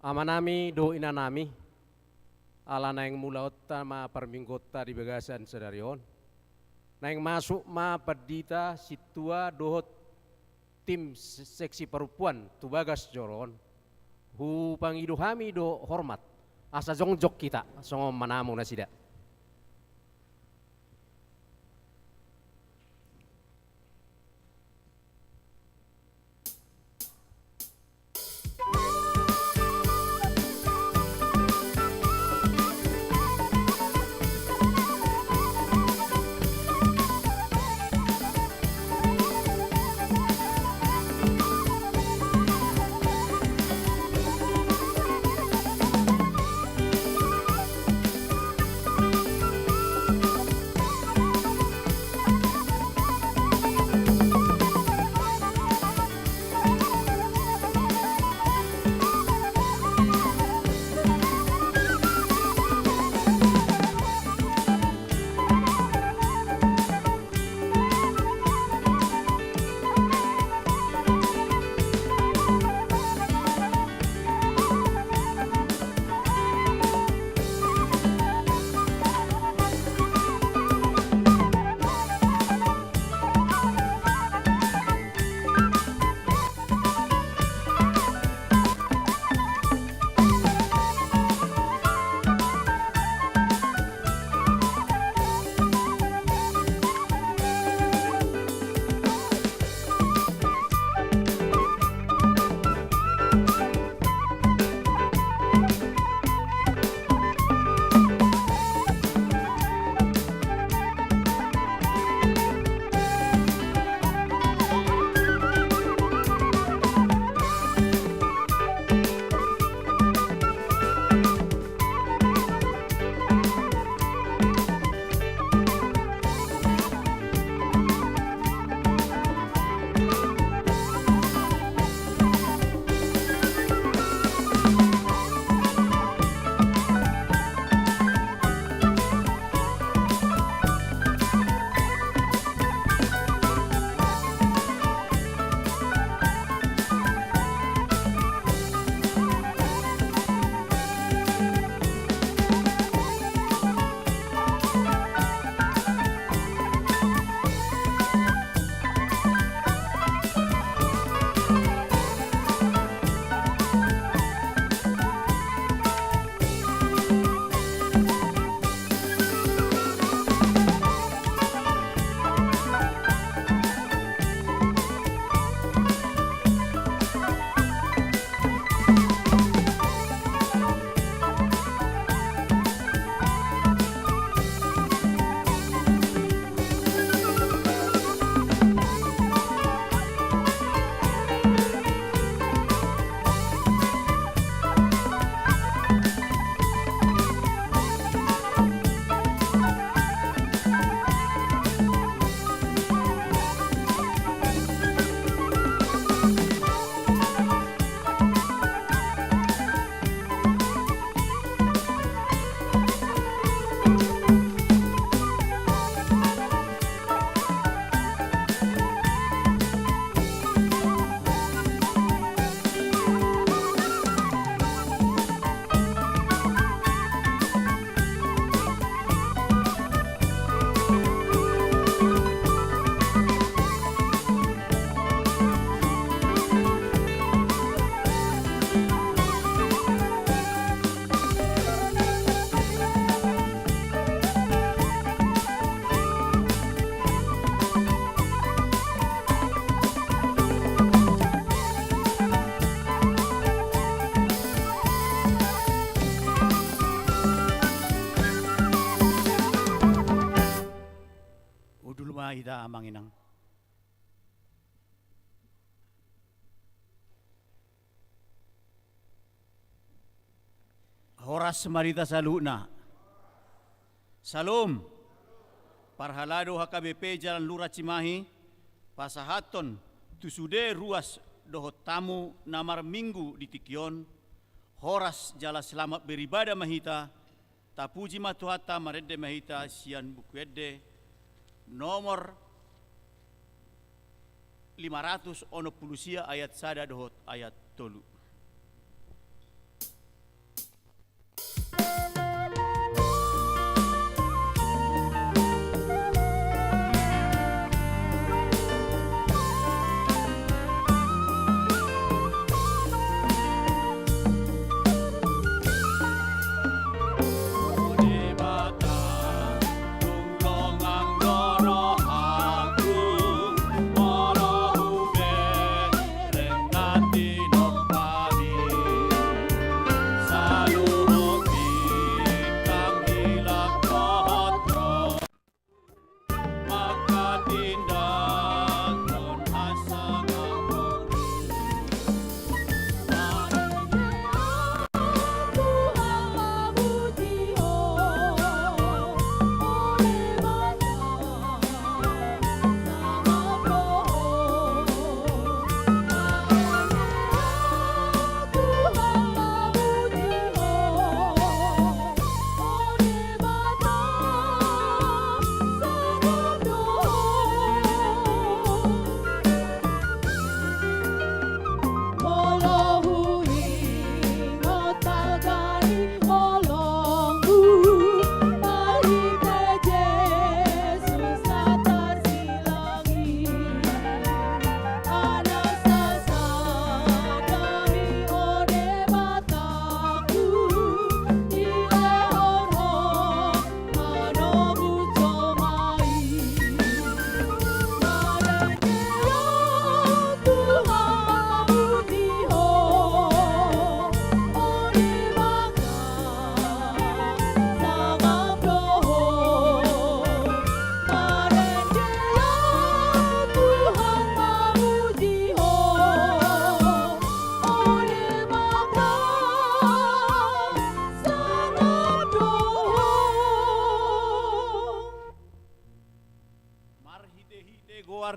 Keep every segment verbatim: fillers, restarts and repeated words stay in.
Amanami dohot inanami, ala naeng mulaonta ma parmingguonta di bagasan sadari on, naeng masuk ma pandita, sintua dohot tim se-, seksi parompuan tu bagas joro on. Hupangido hami do hormat, asa jongjong hita, songon manamu nasida. Hundul ma hita, amang inang. Horas ma di hita saluhutna. Syalom. Parhalado H K B P Jalan Lura Cimahi, pasahathon tu sude ruas dohot tamu na marminggu di tingki on, horas jala selamat beribadah ma hita. Tapuji ma Tuhanta, marende ma hita sian Buku Ende nomor lima ratus onom pulu sia, ayat sada dohot ayat tolu.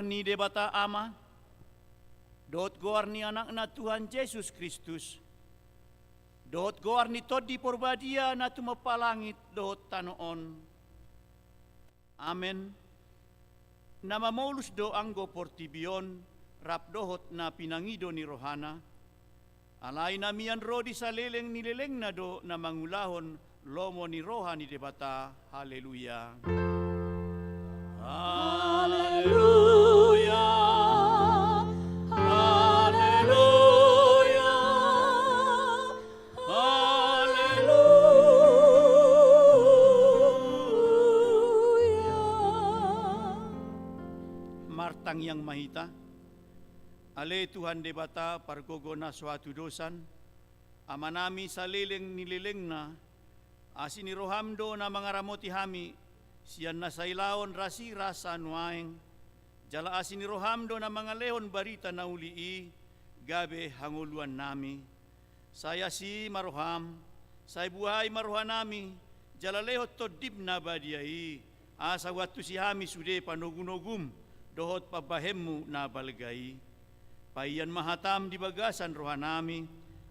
ni Debata Ama, dohot goar ni Anakna Tuhan Jesus Kristus, dohot goar ni Tondi Porbadia na tumompa langit dohot tano on. Amen. Na mamolus do anggo portibi on rap dohot na pinangido ni rohana. Alai na mian ro di saleleng ni lelengna do na mangulahon lomo ni roha ni Debata. Haleluya. Haleluya. Haleluya. Haleluya. Martangiang ma hita. Ale Tuhan Debata, pargogo na so hatudosan, Amanami saleleng ni lelengna, asi ni roham do na mangaramoti hami, sian na sailaon rasirasa nuaeng, jala asi ni roham do na mangalehon barita na uli i, gabe hangoluannami. Sai asi ma roham, sai buhai ma rohanami, jala lehon Tondim na badia i, asa huantusi hami sude panogunogum dohot pambahenmu na balga i. Paian ma hatam di bagasan rohanami,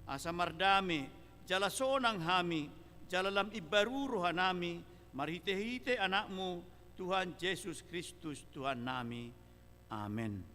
asa mardame, jala sonang hami, jala lam imbaru rohanami, marhitehite Anakmu, Tuhan Jesus Kristus, Tuhannami. Amen.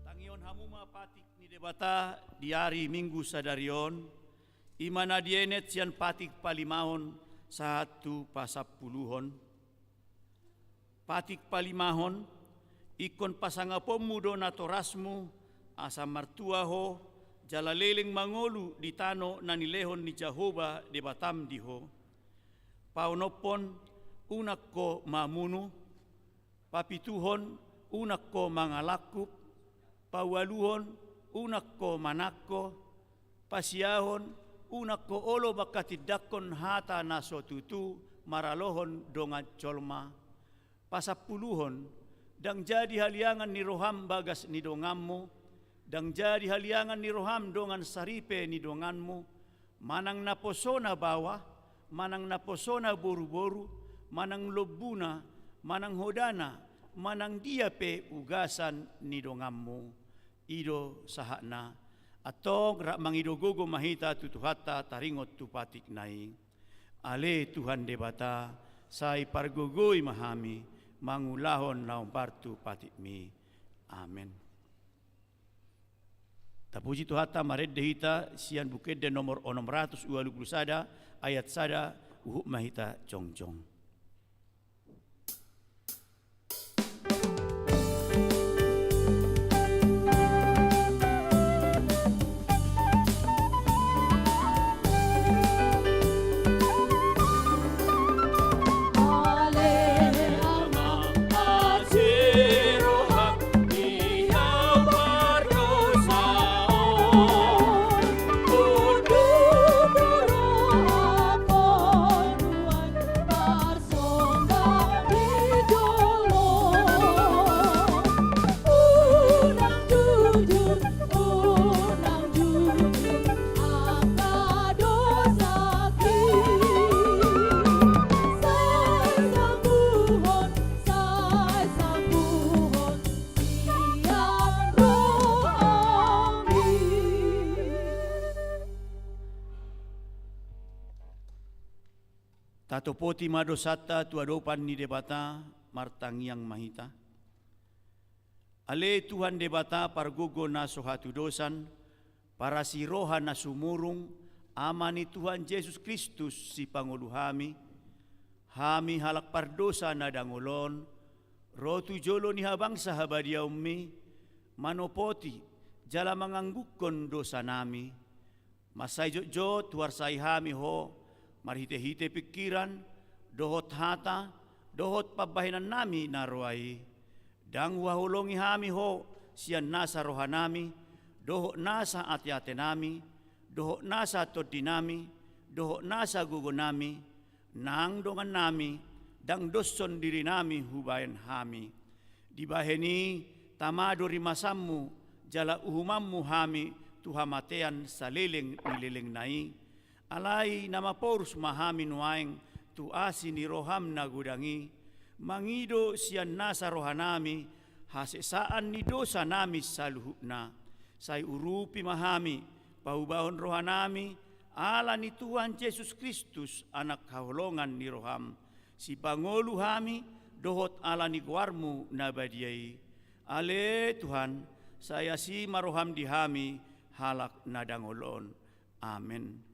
Tangihon hamu ma patik ni Debata di ari Minggu sadari on, i ma na dienet sian patik palimahon sahat tu pasampuluhon. Patik palimahon, ingkon pasangaponmu do natorasmu, asa martua ho, jala leleng mangolu di tano na nilehon ni Jahowa Debatam di ho. Paonomhon, unang ho mamunu. Papituhon, unang ho mangalangkup. Paualuhon, unang ho manangko. Pasiahon, unang ho olo manghatindanghon hata na so tutu maralohon dongan jolma. Pasampuluhon, ndang jadi haliangan ni roham bagas ni donganmu, ndang jadi haliangan ni roham dongan saripe ni donganmu, manang naposona baoa, manang naposona boruboru, manang lombuna, manang hodana, manang dia pe ugasan ni donganmu. I do sahatna. Antong rap mangido gogo ma hita tu Tuhanta taringot tu patikna i. Ale Tuhan Debata, sai pargogoi ma hami mangulahon na hombar tu patikmi. Amen. Tapuji Tuhanta, marende hita sian Buku Ende nomor onom ratus ualu pulu sada, ayat sada, huhut ma hita jongjong. Tatopoti ma dosanta tu adopan ni Debata, martangiang ma hita. Ale Tuhan Debata pargogo na so hatudosan, parasi roha na sumurung, Ama ni Tuhan Jesus Kristus sipangolu hami, hami halak pardosa na dangol on, ro tu jolo ni habangsa habadiaonmi, manopoti jala manganggungkon dosanami. Mansai jotjot huarsai hami Ho, marhitehite pingkiran, dohot hata, dohot pambahenannami na roa i. Ndang huhaholongi hami Ho sian nasa rohanami, dohot nasa ateatenami, dohot nasa tondinami, dohot nasa gogonami, nang dongannami, ndang doshon dirinami hubahen hami. Dibahen i, tama do rimasanmu, jala uhumanmu hami tu hamatean saleleng ni lelengna i. Alai na maporus ma hami nuaeng tu asi ni roham na godang i, mangido sian nasa rohanami hasesaan ni dosanami saluhutna. Sai urupi ma hami, paubahon rohanami, ala ni Tuhan Jesus Kristus, Anak haholongan ni roham, sipangolu hami, dohot ala ni goarmu na badia i. Ale Tuhan, sai asi ma roham di hami, halak na dangol on. Amen.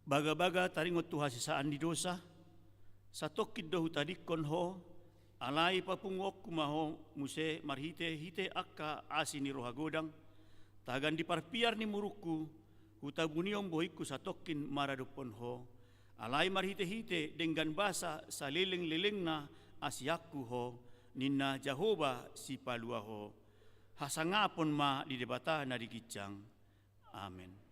Bagabaga taringot tu hasesaan ni dosa, satongkin do hutadingkon ho, alai papunguonku ma ho muse marhitehite angka asi ni roha godang, tagan di parpiar ni murungku, hutabunion bohingku satongkin maradophon ho, alai marhitehite denggan basa salelenglelengna asianku ho, ninna Jahowa Sipalua ho. Hasangapon ma di Debata na di ginjang. Amen.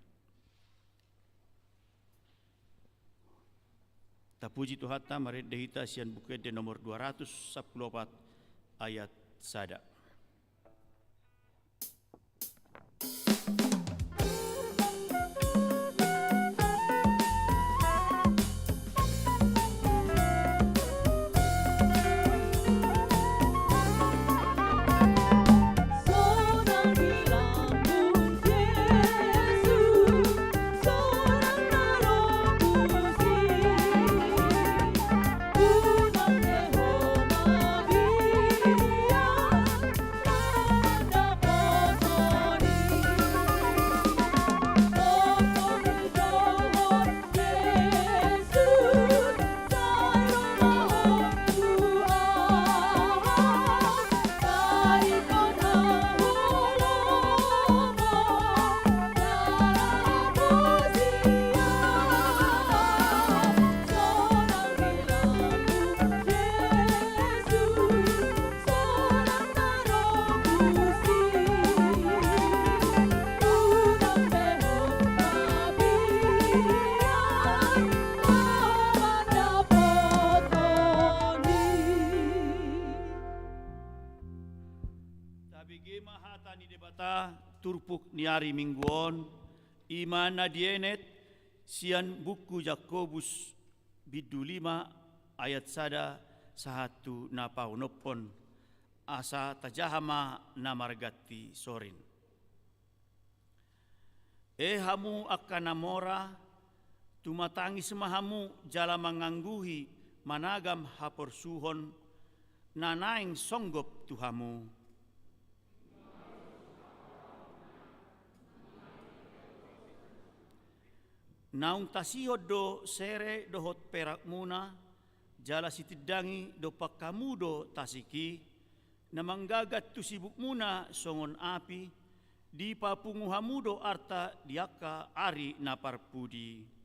Tapuji Tuhanta, marende hita sian Buku Ende nomor dua ratus sampulu opat, ayat sada. Tabege ma hata ni Debata turpuk ni ari Minggu on, i ma na dienet sian buku Jakobus bindu lima ayat sada sahat tu na paonomhon, asa tajaha ma na marganti sorin. E hamu angka na mora, tumatangis ma hamu jala mangangguhi managam haporsuhon na naeng songgop tu hamu. Naung tasihon do sere dohot perakmuna, jala sitindangi dompak hamu do tasik i, na manggagat tu sibukmuna songon api, Dipapungu hamu do arta di angka ari na parpudi.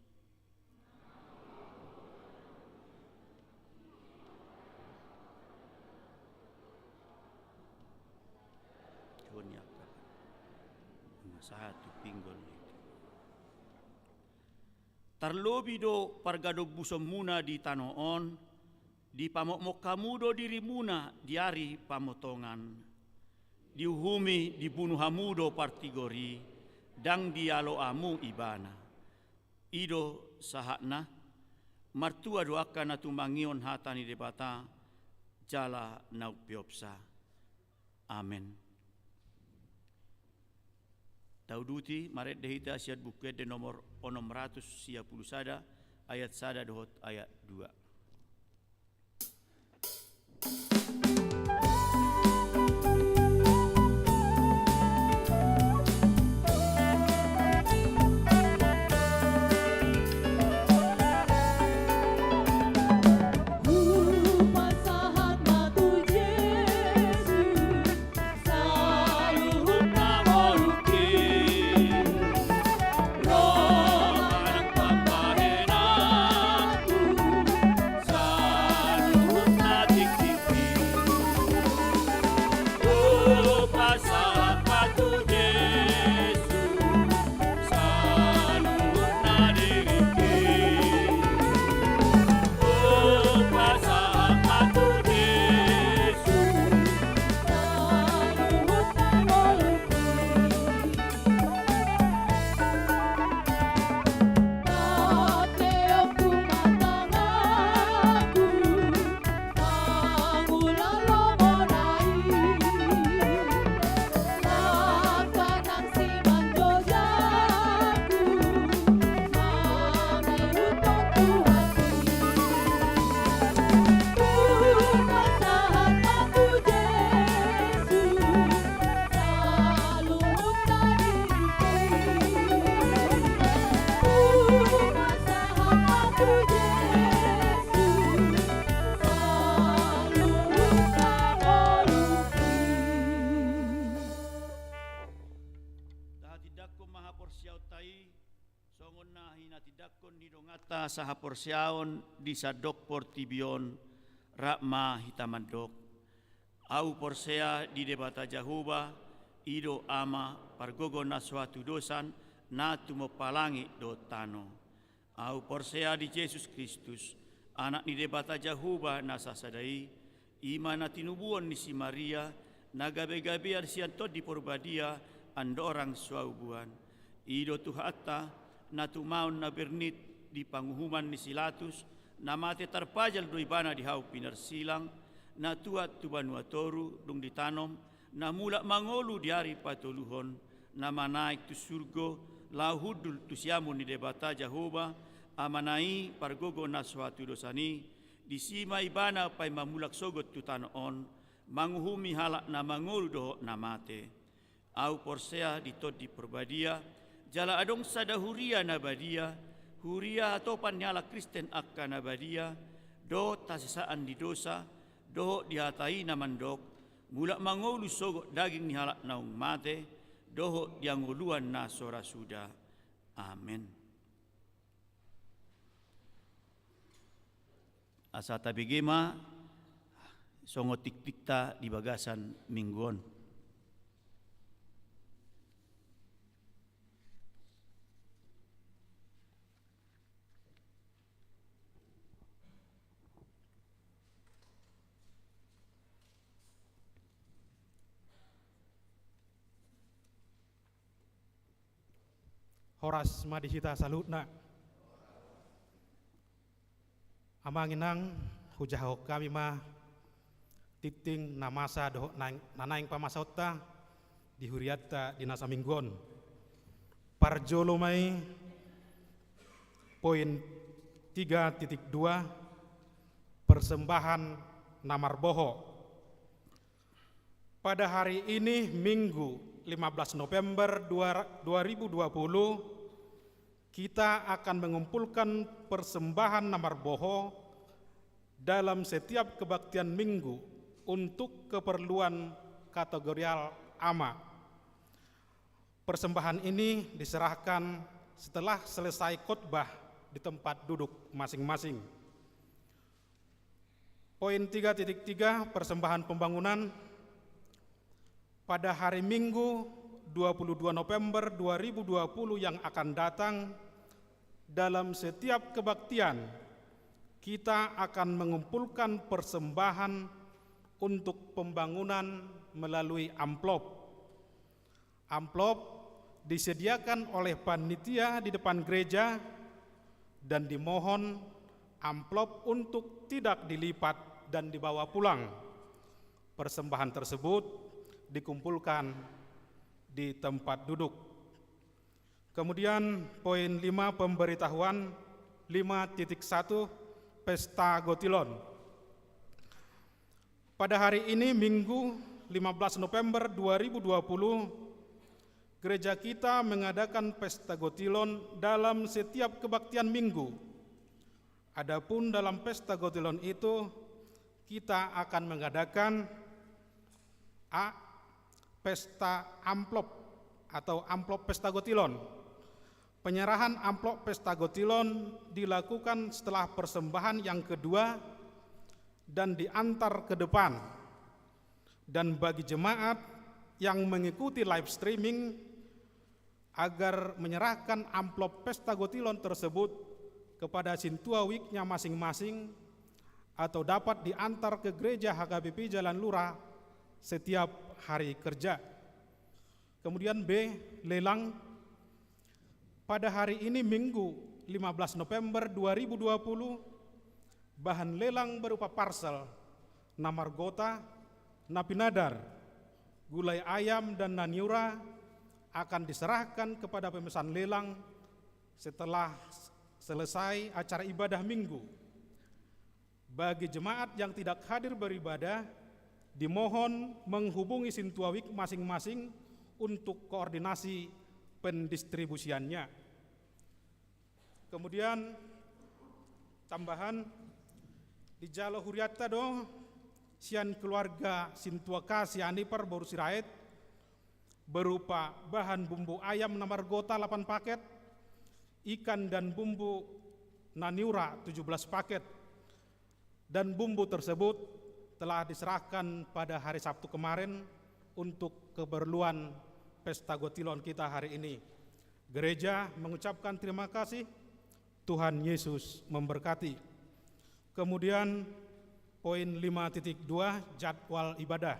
Sahatu pinggol. Tarlobi do pargadombusonmuna di tano on, dipamokmok hamu do dirimuna di ari pamotongan. Diuhumi dibunu hamu do partigor i, ndang dialo hamu ibana. I do sahatna. Martua do angka na tumangihon hata ni Debata, jala na umpeopsa. Amen. Tauduti, marende hita sian Buku Ende nomor onom ratus sia pulu sada, ayat sada dohot ayat dua. Tahatindangkon ma haporseaonta i, songon na hinatindangkon ni donganta sahaporseaon di sandok portibi on, rap ma hita mandok. Ahu porsea di Debata Jahowa, i do Ama, pargogo na so hatudosan, na tumompa langit dohot tano. Ahu porsea di Jesus Kristus, Anak ni Debata Jahowa na sasada i, i ma na tinubuhon ni si Maria, na gabegabean sian Tondi Porbadia, andorang so haubuan. I do Tuhanta, na tumaon na bernit di panguhuman ni si Latus, na mate tarpajal do ibana di hau pinarsilang, na tuat tu banua toru, dung ditanom, na mulak mangolu di ari patoluhon, na manaek tu surgo, laho hundul tu siamun ni Debata Jahowa, Amana i, pargogo na so hatudosan i, disi ma ibana paima mulak sogot tu tano on, manguhumi halak na mangolu dohot na mate. Ahu porsea di Tondi Porbadia, jala adong sada huria na badia, huria hatopan ni halak Kristen angka na badia, dohot hasesaan ni dosa, dohot di hata i na mandok, mulak mangolu sogot daging ni halak naung mate, dohot di hangoluan na so ra suda. Amen. Asa tabege ma songon tingtingta di bagasan minggu on. Horas ma di hita saluhutna. Amang inang, hujahahon hami ma tingting na masa dohot naeng, na naeng pamasaonta di hurianta di na saminggu on. Parjolo ma i, poin tiga titik dua, persembahan na marboho. Pada hari ini, Minggu, lima belas November dua, dua ribu dua puluh, kita akan mengumpulkan persembahan na marboho dalam setiap kebaktian Minggu untuk keperluan kategorial ama. Persembahan ini diserahkan setelah selesai khotbah di tempat duduk masing-masing. Poin tiga titik tiga, persembahan pembangunan. Pada hari Minggu, dua puluh dua November dua ribu dua puluh yang akan datang, dalam setiap kebaktian, kita akan mengumpulkan persembahan untuk pembangunan melalui amplop. Amplop disediakan oleh panitia di depan gereja dan dimohon amplop untuk tidak dilipat dan dibawa pulang. Persembahan tersebut dikumpulkan di tempat duduk. Kemudian poin lima, pemberitahuan lima titik satu, Pesta Gotilon. Pada hari ini, Minggu, lima belas November dua ribu dua puluh, gereja kita mengadakan Pesta Gotilon dalam setiap kebaktian Minggu. Adapun dalam Pesta Gotilon itu, kita akan mengadakan A, pesta amplop atau amplop Pesta Gotilon. Penyerahan amplop Pesta Gotilon dilakukan setelah persembahan yang kedua dan diantar ke depan. Dan bagi jemaat yang mengikuti live streaming, agar menyerahkan amplop Pesta Gotilon tersebut kepada sintua wijk-nya masing-masing atau dapat diantar ke gereja H K B P Jalan Lurah setiap hari kerja. Kemudian B, lelang. Pada hari ini, Minggu, lima belas November dua ribu dua puluh, bahan lelang berupa parsel, na margota, na pinadar, gulai ayam, dan na niura akan diserahkan kepada pemesan lelang setelah selesai acara ibadah Minggu. Bagi jemaat yang tidak hadir beribadah, dimohon menghubungi sintua wijk masing-masing untuk koordinasi pendistribusiannya. Kemudian, tambahan, dijalo hurianta do sian keluarga sintua K sian Ipar boru Sirait, berupa bahan bumbu ayam na margota lapan paket, ikan dan bumbu na niura tujuh belas paket, dan bumbu tersebut telah diserahkan pada hari Sabtu kemarin untuk keperluan Pesta Gotilon kita hari ini. Gereja mengucapkan terima kasih. Tuhan Yesus memberkati. Kemudian, poin lima titik dua, jadwal ibadah.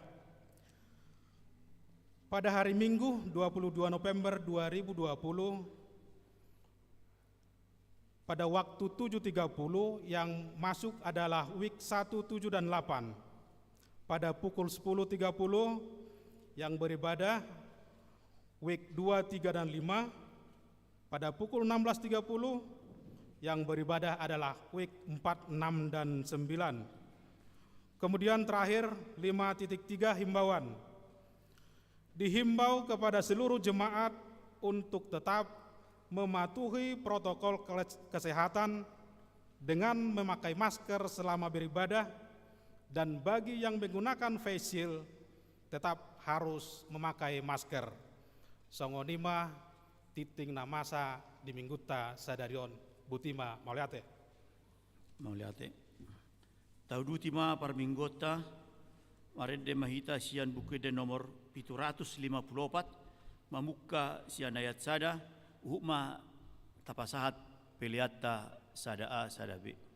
Pada hari Minggu, dua puluh dua November dua ribu dua puluh, pada waktu tujuh tiga puluh, yang masuk adalah wijk satu, tujuh, dan delapan. Pada pukul sepuluh tiga puluh, yang beribadah wijk dua, tiga, dan lima. Pada pukul enam belas tiga puluh, yang beribadah adalah wijk empat, enam, dan sembilan. Kemudian terakhir, lima titik tiga, himbauan. Dihimbau kepada seluruh jemaat untuk tetap mematuhi protokol kele-, kesehatan dengan memakai masker selama beribadah, dan bagi yang menggunakan face shield, tetap harus memakai masker. Songon i ma tingting na masa di Minggunta sadari on. Botima, mauliate. Mauliate. Tauduti ma parmingguonta, marende ma hita sian Buku Ende nomor pitu ratus lima puluh opat, mamungka sian ayat sada, huhut ma tapasahat peleanta sada A, sada B.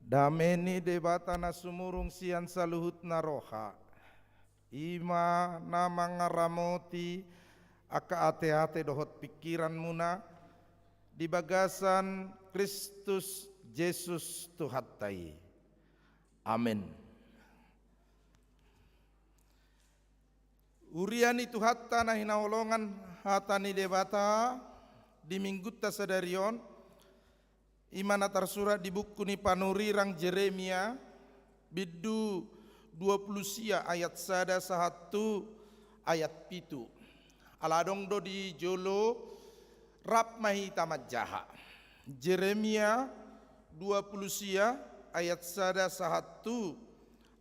Dame ni Debata na sumurung sian saluhutna roha, i ma na mangaramoti angka ateate dohot pingkiranmuna di bagasan Kristus Jesus Tuhanta i. Amen. Huria ni Tuhanta na hinaholongan, hata ni Debata di Minggunta sadari on, i ma na tarsurat di buku ni panurirang Jeremia, bindu dua pulu sia ayat sada sahat tu ayat pitu. Ala adong do di jolo, rap ma hita manjaha. Jeremia dua pulu sia ayat sada sahat tu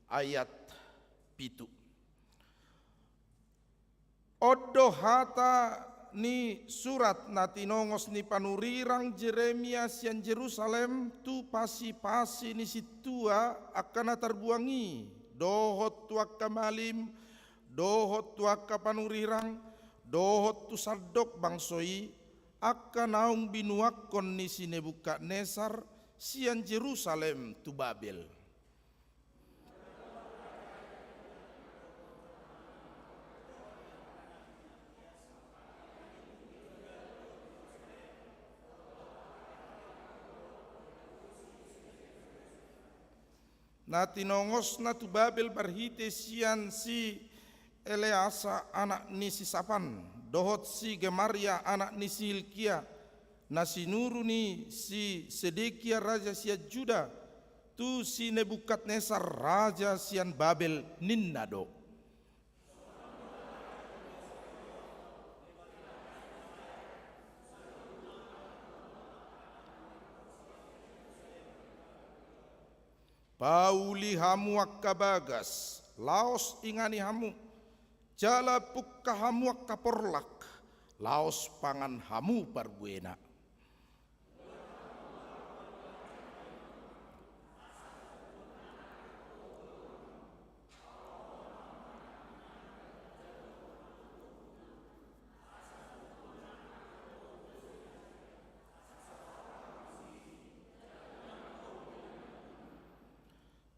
ayat pitu. On do hata ni surat na tinongos ni panurirang Jeremia sian Jerusalem tu pasipasi ni sintua angka na tarbuang i, dohot tu angka malim, dohot tu angka panurirang, dohot tu sandok bangso i, angka naung binuangkon ni si Nebukadnesar sian Jerusalem tu Babel. Na tinongosna tu Babel marhite sian si Eleasa anak ni si Sapan, dohot si Gemaria anak ni si Hilkia, na sinuru ni si Sedekia raja sian Juda, tu si Nebukadnesar raja sian Babel, ninna do: Pauli hamu angka bagas, laos ingani hamu, jala pungka hamu angka porlak, laos pangan hamu parbuena.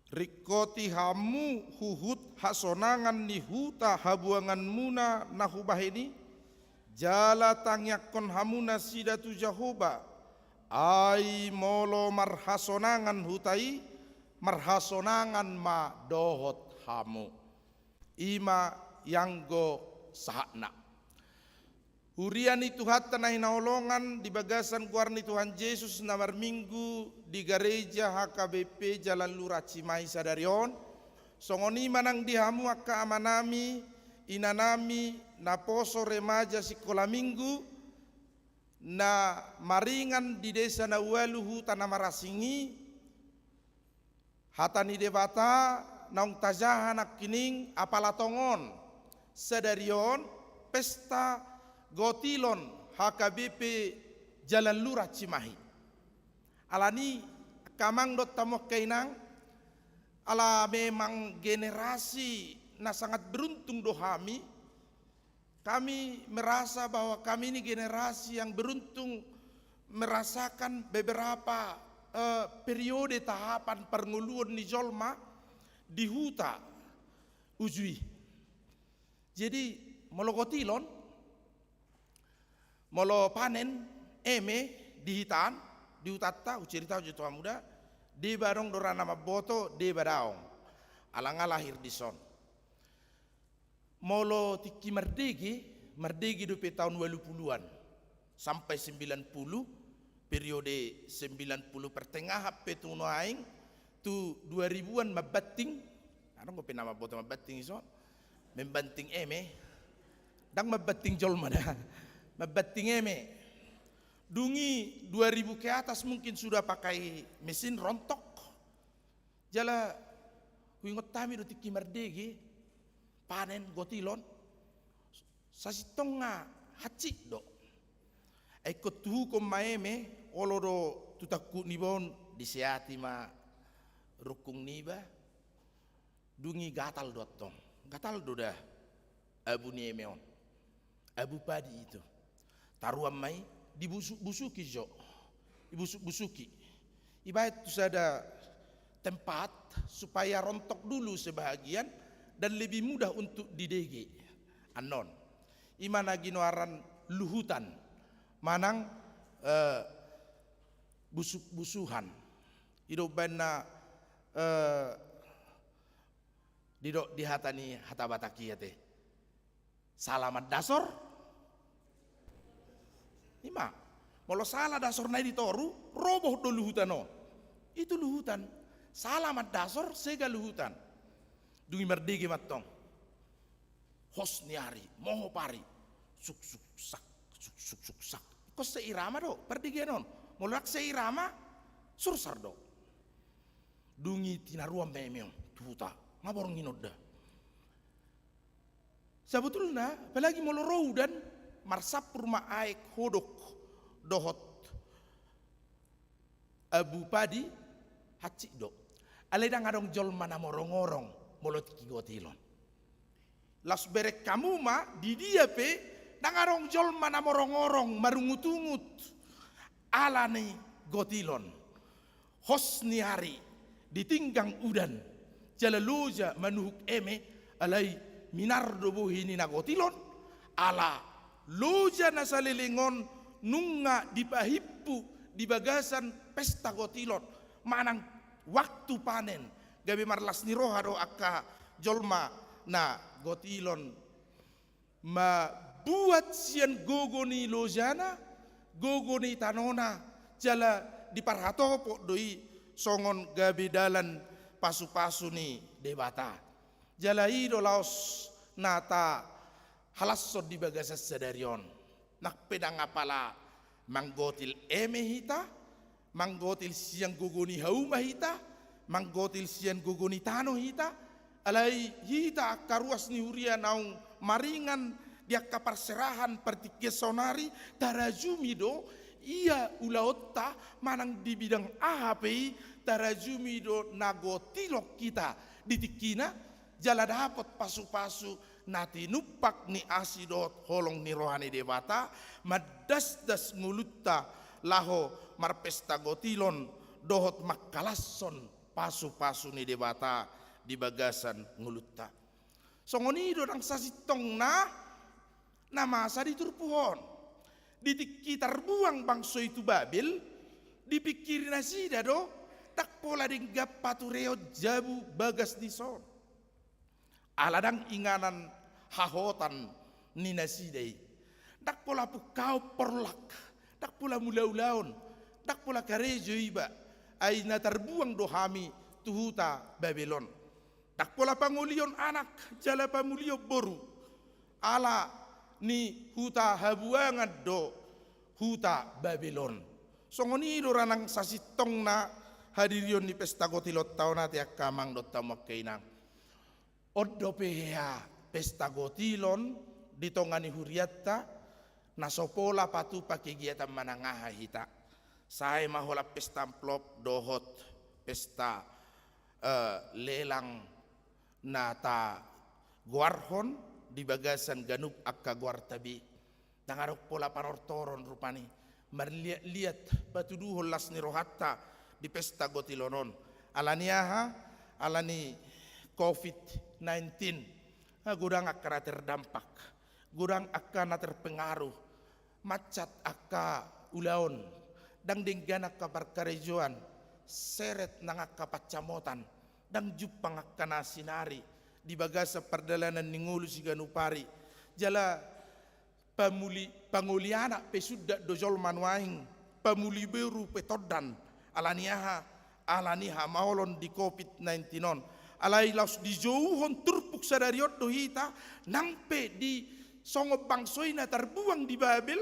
Ringkoti hamu huhut hasonangan ni huta habuanganmuna na hubahen i, jala tangiangkon hamu nasida tu Jahowa, ai molo marhasonangan huta i, marhasonangan ma dohot hamu. I ma ianggo sahatna. Huria ni Tuhanta na hinaholongan, di bagasan goar ni Tuhan Jesus na marminggu di gareja H K B P Jalan Lurah Cimahi sadari on, songon i ma nang di hamu angka amanami, inanami, naposo remaja sikola minggu, na maringan di desa na ualu huta na marasing i, hata ni Debata naung tajaha nangkining apala tongon sadari on pesta gotilon H K B P Jalan Lurah Cimahi. Alani angka amang dohot hamu angka inang, ala memang generasi na sangat beruntung do hami, kami merasa bahwa kami ini generasi yang beruntung merasakan beberapa, eh, periode tahapan parngoluon ni jolma di huta uju i. Jadi, molo gotilon, molo panen, eme, di hita an, di hutanta, hucerita jo tu hamu da, deba adong do ra na mamboto, deba daong. Ala nga lahir dison. Molo tingki mardege, mardege dope taon ualu puluan sampai sembilan puluh, periode sembilan puluh pertengahan pe tu nuaeng, tu dua ribuan mambanting, adong dope na mamboto mambanting dison, mambanting eme, ndang mambanting jolma da, mambanting eme. Dung i dua ribu ke atas mungkin sudah pakai mesin rontok. Jala huingot hami do tingki mardege, panen, gotilon, sasintongna hansit do. Ai ingkon tuhuhon ma eme, olo do tu tangkup niba on, diseati ma rungkung niba, dung i gatal do antong. Gatal do da abu ni eme on. Abu padi itu. Taruan ma i, dibusuk-busuki jo. Dibusuk-busuki. Ibaen tu sada tempat supaya rontok dulu sebahagian dan lebih mudah untuk didege. Annon. I ma na ginoaran luhutan manang, eh, busuk-busuhan. I do umbaen na, eh, didok di hata ni hata Batak i ate. Sala mandasor. I ma. Molo sala dasorna i di toru, roboh do luhutan on. Itu luhutan. Sala mandasor, sega luhutan. Dung i mardege ma antong. Hos ni ari, mohop ari. Suk, suk, sak, suk, suk, suk, sak. Ingkon seirama do pardegean on. Molo ndang seirama, sursar do. Dung i tinaruan ma eme on tu huta, nga borngin on da. Sabotulna, apalagi molo ro udan, marsampur ma aek hodok dohot abu padi, hansit do. Alai ndang adong jolma na morongorong molo tingki gotil on. Laos bereng hamu ma, di dia pe ndang adong jolma na morongorong marungutungut ala ni gotil on. Hos ni ari, ditinggang udan, jala loja manuhuk eme, alai minar do bohi ni na gotil on, ala loja na saleleng on nunga dipahimpu di bagasan pesta gotil on, manang waktu panen, gabe marlas ni roha do angka jolma na gotil on. Mambuat sian gogo ni lojana, gogo ni tanona, jala diparhatopot do i songon gabe dalan pasupasu ni Debata. Jala i do laos na tahalashon di bagasan sadari on. Nang pe ndang apala manggotil eme hita, manggotil sian gogo ni hauma hita, manggotil sian gogo ni tano hita, alai hita angka ruas ni huria naung maringan di angka parserahan partingkian saonari, tarajumi do ia ulaonta manang di bidang aha pe i, tarajumi do na gotil on hita di tingkina, jala dapot pasupasu na tinumpak ni asi dohot holong ni roha ni Debata, mandasdas ngolunta laho marpesta gotil on dohot mangkalashon pasupasu ni Debata di bagasan ngolunta. Songon i do nang sasintongna na masa di turpuk on. Di tingki tarbuang bangso i tu Babel, dipingkiri nasida do, ndang pola denggan patureon jabu bagas dison. Ala ndang inganan hahotan ni nasida i. Ndang pola pungkaon porlak, ndang pola mulaulaon, ndang pola karejo iba, ai na tarbuang do hami tu huta Babel on. Ndang pola pangolion anak, jala pamulion boru. Ala ni huta habuangan do huta Babel on. Songon i do ra nang sasintongna hadirion ni pesta gotil on, taon ate angka amang dohot hamu angka inang. On dope hea pesta gotil on di tonga ni hurianta, na so pola patupa kegiatan manang aha hita. Sae ma holan pesta amplop dohot pesta, eh, lelang na tagoarhon di bagasan ganup angka goarta be. Ndang adong pola panortoron rupani. Marliatliat patuduhon las ni rohanta di pesta gotil on. Ala ni aha? Ala ni covid nineteen. Ah, godang angka na terdampak, godang angka na terpengaruh, mansat angka ulaon, ndang denggan angka parkarejoan, seret nang angka pansamotan, ndang jumpang angka na sinari di bagasan pardalanan ni ngolu siganup ari. Jala pamuli, pangoli anak pe sundat do jolma nuaeng, pamuli boru pe tondan. Ala ni aha? Ala ni hamaolon di covid nineteen on. Alai laos dijouhon turpuk sadari on do hita, nang pe di songon bangso i na tarbuang di Babel,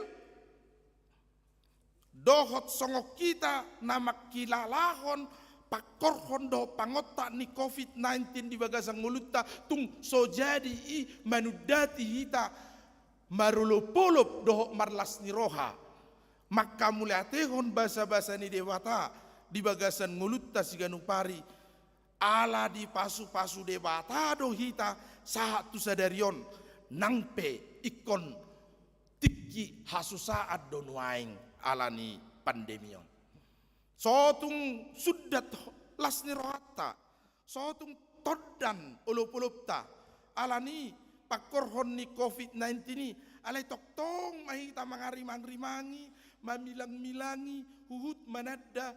dohot songon hita na mangkilalahon pangkorhon dohot pangontak ni covid nineteen di bagasan ngolunta, tung so jadi i manundati hita marolopolop dohot marlas ni roha, manghamauliatehon basabasa ni Debata di bagasan ngolunta siganup ari. Ala dipasupasu Debata do hita sahat tu sadari on, nang pe ingkon tingki hasusaan do nuaeng ala ni pandemi on. So tung sundat las ni rohanta, sotung tondan olopolopta, ala ni pangkorhon ni covid nineteen i, alai tongtong ma hita mangarimangrimangi, mamilangmilangi, huhut mananda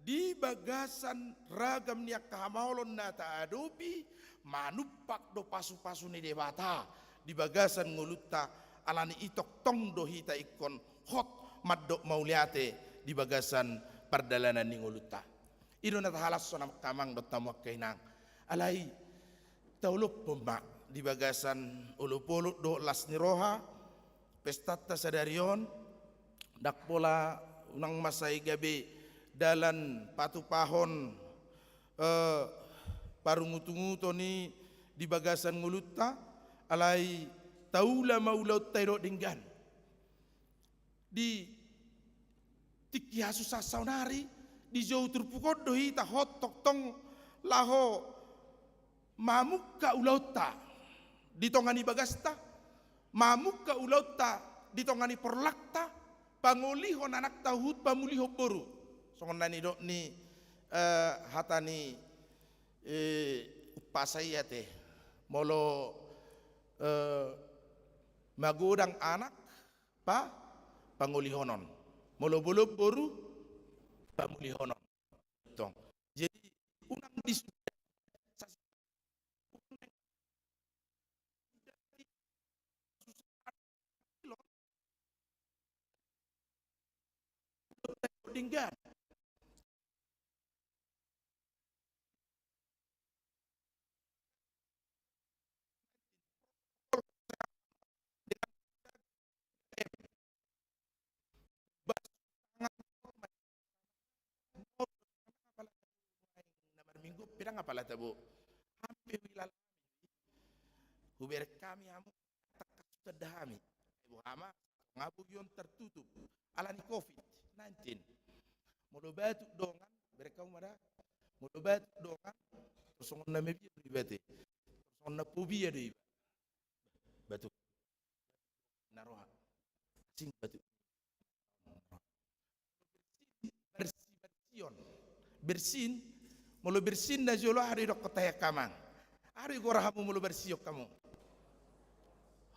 di bagasan ragam ni angka hamaolon na taadopi, manumpak do pasupasu ni Debata di bagasan ngolunta, ala ni i tongtong do hita ingkon hot mandok mauliate di bagasan pardalanan ni ngolunta. I do na tahalashon angka amang dohot hamu angka inang. Alai taolophon ma di bagasan olopolop dohot las ni roha, pestanta sadari on, ndang pola unang ma sai gabe dalan patupahon, eh, parungutunguton i di bagasan ngolunta, alai taula ma ulaonta i dohot denggan. Di tingki hasusaan saonari, dijou turpuk on do hita hot tongtong laho mamungka ulaonta di tonga ni bagasta, mamungka ulaonta di tonga ni porlakta, pangolihon anakta huhut pamulihon boru. Songon na nidok ni, eh, hata ni, eh, umpasa i ate, molo, eh, magodang anak, pa, pangolihonon. Molo bolon boru, pamulihonon. Tong. Jadi, unang di denggan. Na marminggu pe ndang apala tabo. Hami pe huilala hami. Hubereng hami hamu, tangkas hutanda hami. Boha ma, nga boi on tartutup ala ni covid nineteen. Molo batuk dongan, bereng hamu ma da. Molo batuk dongan, tor songon na mabiar do iba ate. Tor songon na pobia do iba. Batuk. Na roha. Asing batuk. Bersih, bersihin. Molo bersihin na jolo aha do idokkon tahe angka amang? Aha do igora hamu molo bersihon hamu?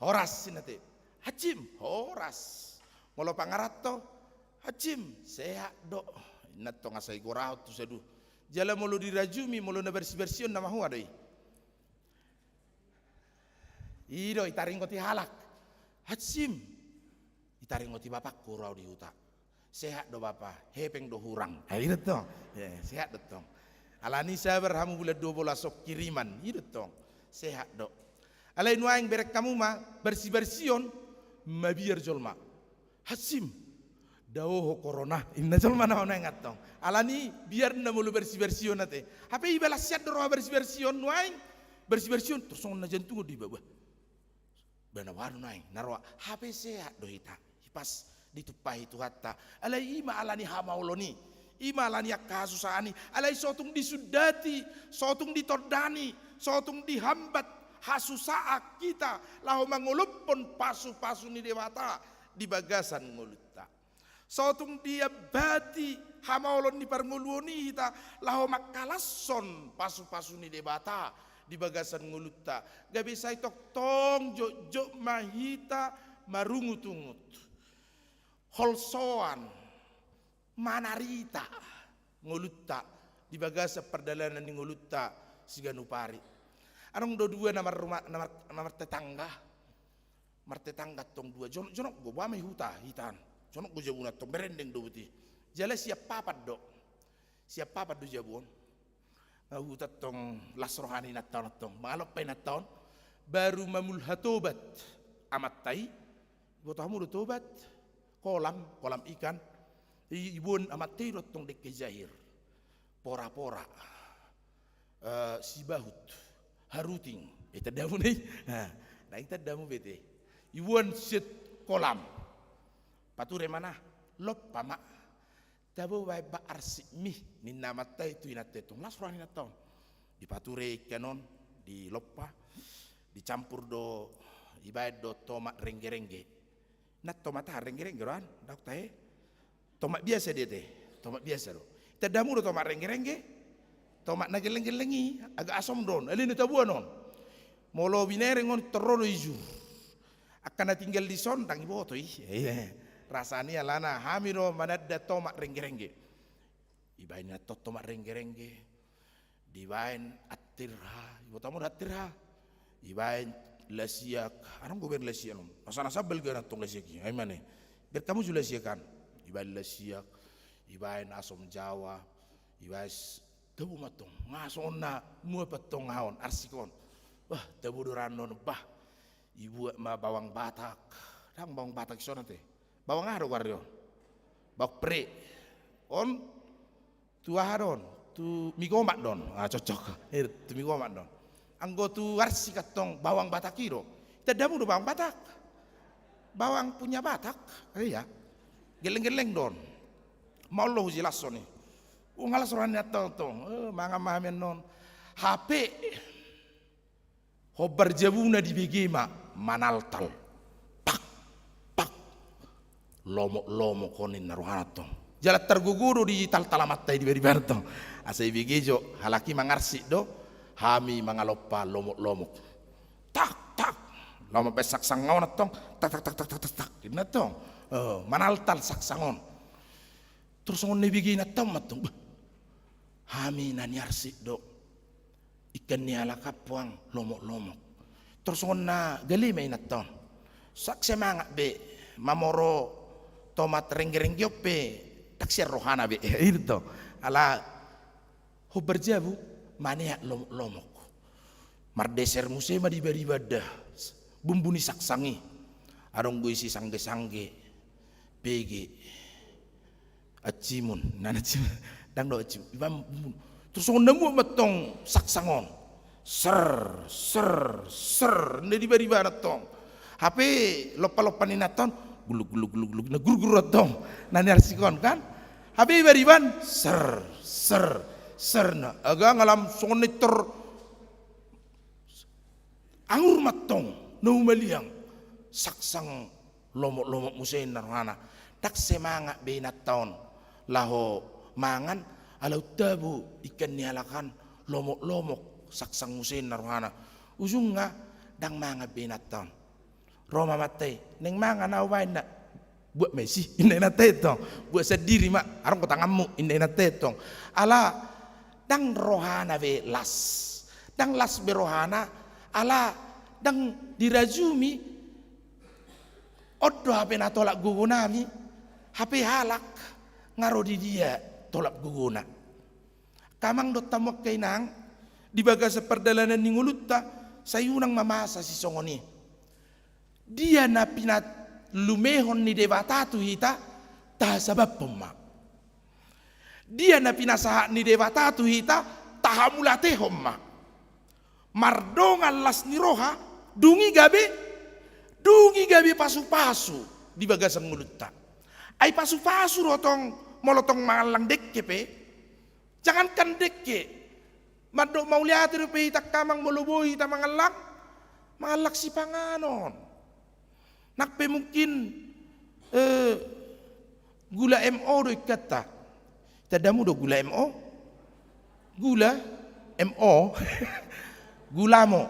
Horas, ninna ate. Hansim, horas. Molo pangaranto, hansim, sehat do. Ninna tong asa igorahon tu saduhon. Jala molo dirajumi, molo na bersih-bersihon na mahua do i. I do, itaringoti halak. Hansim. Itaringoti bapakku ro au di huta. Sehat do bapa, hepeng do hurang. Ah, i do tong. Ya, sehat do tong. Ala ni sabar hamu bulan dua belas on kiriman. I do tong. Sehat do. Alai nuaeng bereng hamu ma, bersih-bersihon, mabiar jolma. Hansim. Dao ho korona, ninna jolma na nuaeng antong. Ala ni biar na molo bersih-bersihon ate. Hape iba las sehat do roha bersih-bersihon nuaeng. Bersih-bersihon, tor songon na jantungon do iba. Bah. Bah na boha do nuaeng, na roa. Hape sehat do hita. Hipas ditumpahi Tuhanta. Alai i ma ala ni hamaolon i. I ma ala ni angka hasusaan i. Alai sotung disundati, sotung ditondani, sotung dihambat hasusaan hita laho mangolophon pasupasu ni Debata di bagasan ngolunta. Sotung diambati hamaolon ni parngoluon i hita laho mangkalashon pasupasu ni Debata di bagasan ngolunta. Gabe sai tongtong jotjot ma hita marungutungut. Holsoan, manarita ngolunta di bagasan pardalanan ni ngolunta siganup ari. Adong do dua na marruma-, na mar-, na martetangga. Martetangga tong dua, jonok, jonok do, boha ma i huta, hita an. Jonok do jabuna tong, berendeng do buti. Jala sian papan do. Sian papan do jabu on. Nga huta tong las roha ni inanta on tong. Mangalompa inanta on. Baru mamulhatobat amanta i. Iboto hamu do tobat. Kolam, kolam ikan. I, iboan amanta i do tong dengke jahir. Pora-pora. Eh, sibahut, haruting. Eh, tandamu na i. Nah, na i tandamu be ate. Iboan sian kolam. Pature ma na, lompa ma. Tabo baen ba arsik mi, ninna amanta i tu inanta i tong. Las roha ni inanta on. Dipature ikan on, dilompa. Dicampur do, dibaen do tomat rengge-rengge. Na tomat aha rengge-rengge roan, daok tahe. Tomat biasa do ate, tomat biasa do. Tandamu do tomat rengge-rengge? tomat na gelleng-gelleng i, agak asom do on, alai na taboan on. Molo binereng on, torro do ijur. Angka na tinggal dison ndang diboto i. Iya. Rasani alana hami do mananda tomat rengge-rengge. Dibaen inanta on tomat rengge-rengge. Dibaen antirha, diboto hamu do antirha? Dibaen lasiak, adong do baen lasiak on. Masa na sambal ganan tong lasiak i, ai mane. Baen hamu jo lasiak an. Dibaen lasiak, dibaen asom jawa, dibaen s-, tabo ma tong. Nga songon na muap tong aha on, arsik on. Bah, tabo do ranon, bah. Dibuat ma bawang Batak. Ndang bawang Batak i songon ate. Bawang aha do goarna on? Bawang pre. On tu aha do on? Tu mie gomak do on. Ah, cocok. Eh, tu mie gomak do on. Anggo tu arsik antong bawang Batak i do. Tanda hamu do bawang Batak. Bawang punya Batak. Eh, iya. Gelleng-gelleng do on. Mauliate hujelason i. Ungalas roha ni antong tong. Eh, mangan ma hami annon. Hape. Hombar jabuna dibege ma, manaltal. Pak, pak. Lomok-lomok on ninna rohana tong. Jala targogo do ditaltal amanta i dibari-bari tong. Asa dibege jo, halak i mangarsik do, hami mangalompa lomok-lomok. Tak, tak. Lomok pe saksang on tong. Tak, tak, tak. Ninna tong. Eh, manaltal saksang on. Torus songon na dibege inanta on ma tong. Bah. Hami na niarsik do. Ikan ni halak ampuang lomok-lomok. Torus songon na gale ma inanta on. Ndang semangat be mamoro tomat rengge-rengge on pe ndang sian rohana be. Inanta on. Ala hombar jabu maneat lomok-lomok. Mardeser muse ma dibari-bari da. Bumbu ni saksang i. Adong do isi sangge-sangge. Pege. Acimun, nana acimun, ndang do acimun. Iba, torus songon na muap ma tong saksang on. Ser, ser, ser, na dibari-bari tong. Hape lompa-lompa ni inanta on, guluk, guluk, guluk, guluk, na gurgur tong. Na niarsik on kan. Hape dibari-bari, ser, ser, ser, na. Aga ngalam songon na tor. Angur ma tong, na humaliang. Saksang lomok-lomok muse ninna rohana. Ndang semangat be inanta on laho mangan, ala untabo ikan ni halak an lomok-lomok, saksang muse ninna rohana. Ujungna ndang mangan be inanta on. Ro ma amanta i, naeng mangan au ba inna. Buat ma isi, inna inanta i tong. Buat sandiri ma, adong do tanganmu, inna inanta i tong. Ala ndang rohana be las. Ndang las be rohana, ala ndang dirajumi. On do hape na tolap gogonami, hape halak nga ro di dia tolap gogona. Amang dohot hamu angka inang, di bagasan pardalanan ni ngolunta, sai unang ma masa sisongon i. Dia na pinalumehon ni Debata tu hita, tahasabaphon ma. Dia na pinasahat ni Debata tu hita, tahamauliatehon ma. Mardongan las ni roha, dung i gabe, dung i gabe pasu-pasu di bagasan ngolunta. Ai pasu-pasu do tong, molo tong mangallang dengke pe. Jangankan dengke. Mandok mauliate dope hita angka amang molo boi hita mangallang, mangallang sipanganon. Nang pe mungkin, eh, gula M O do ingkanta. Tandamu do gula M O? Gula M O. Gulamo.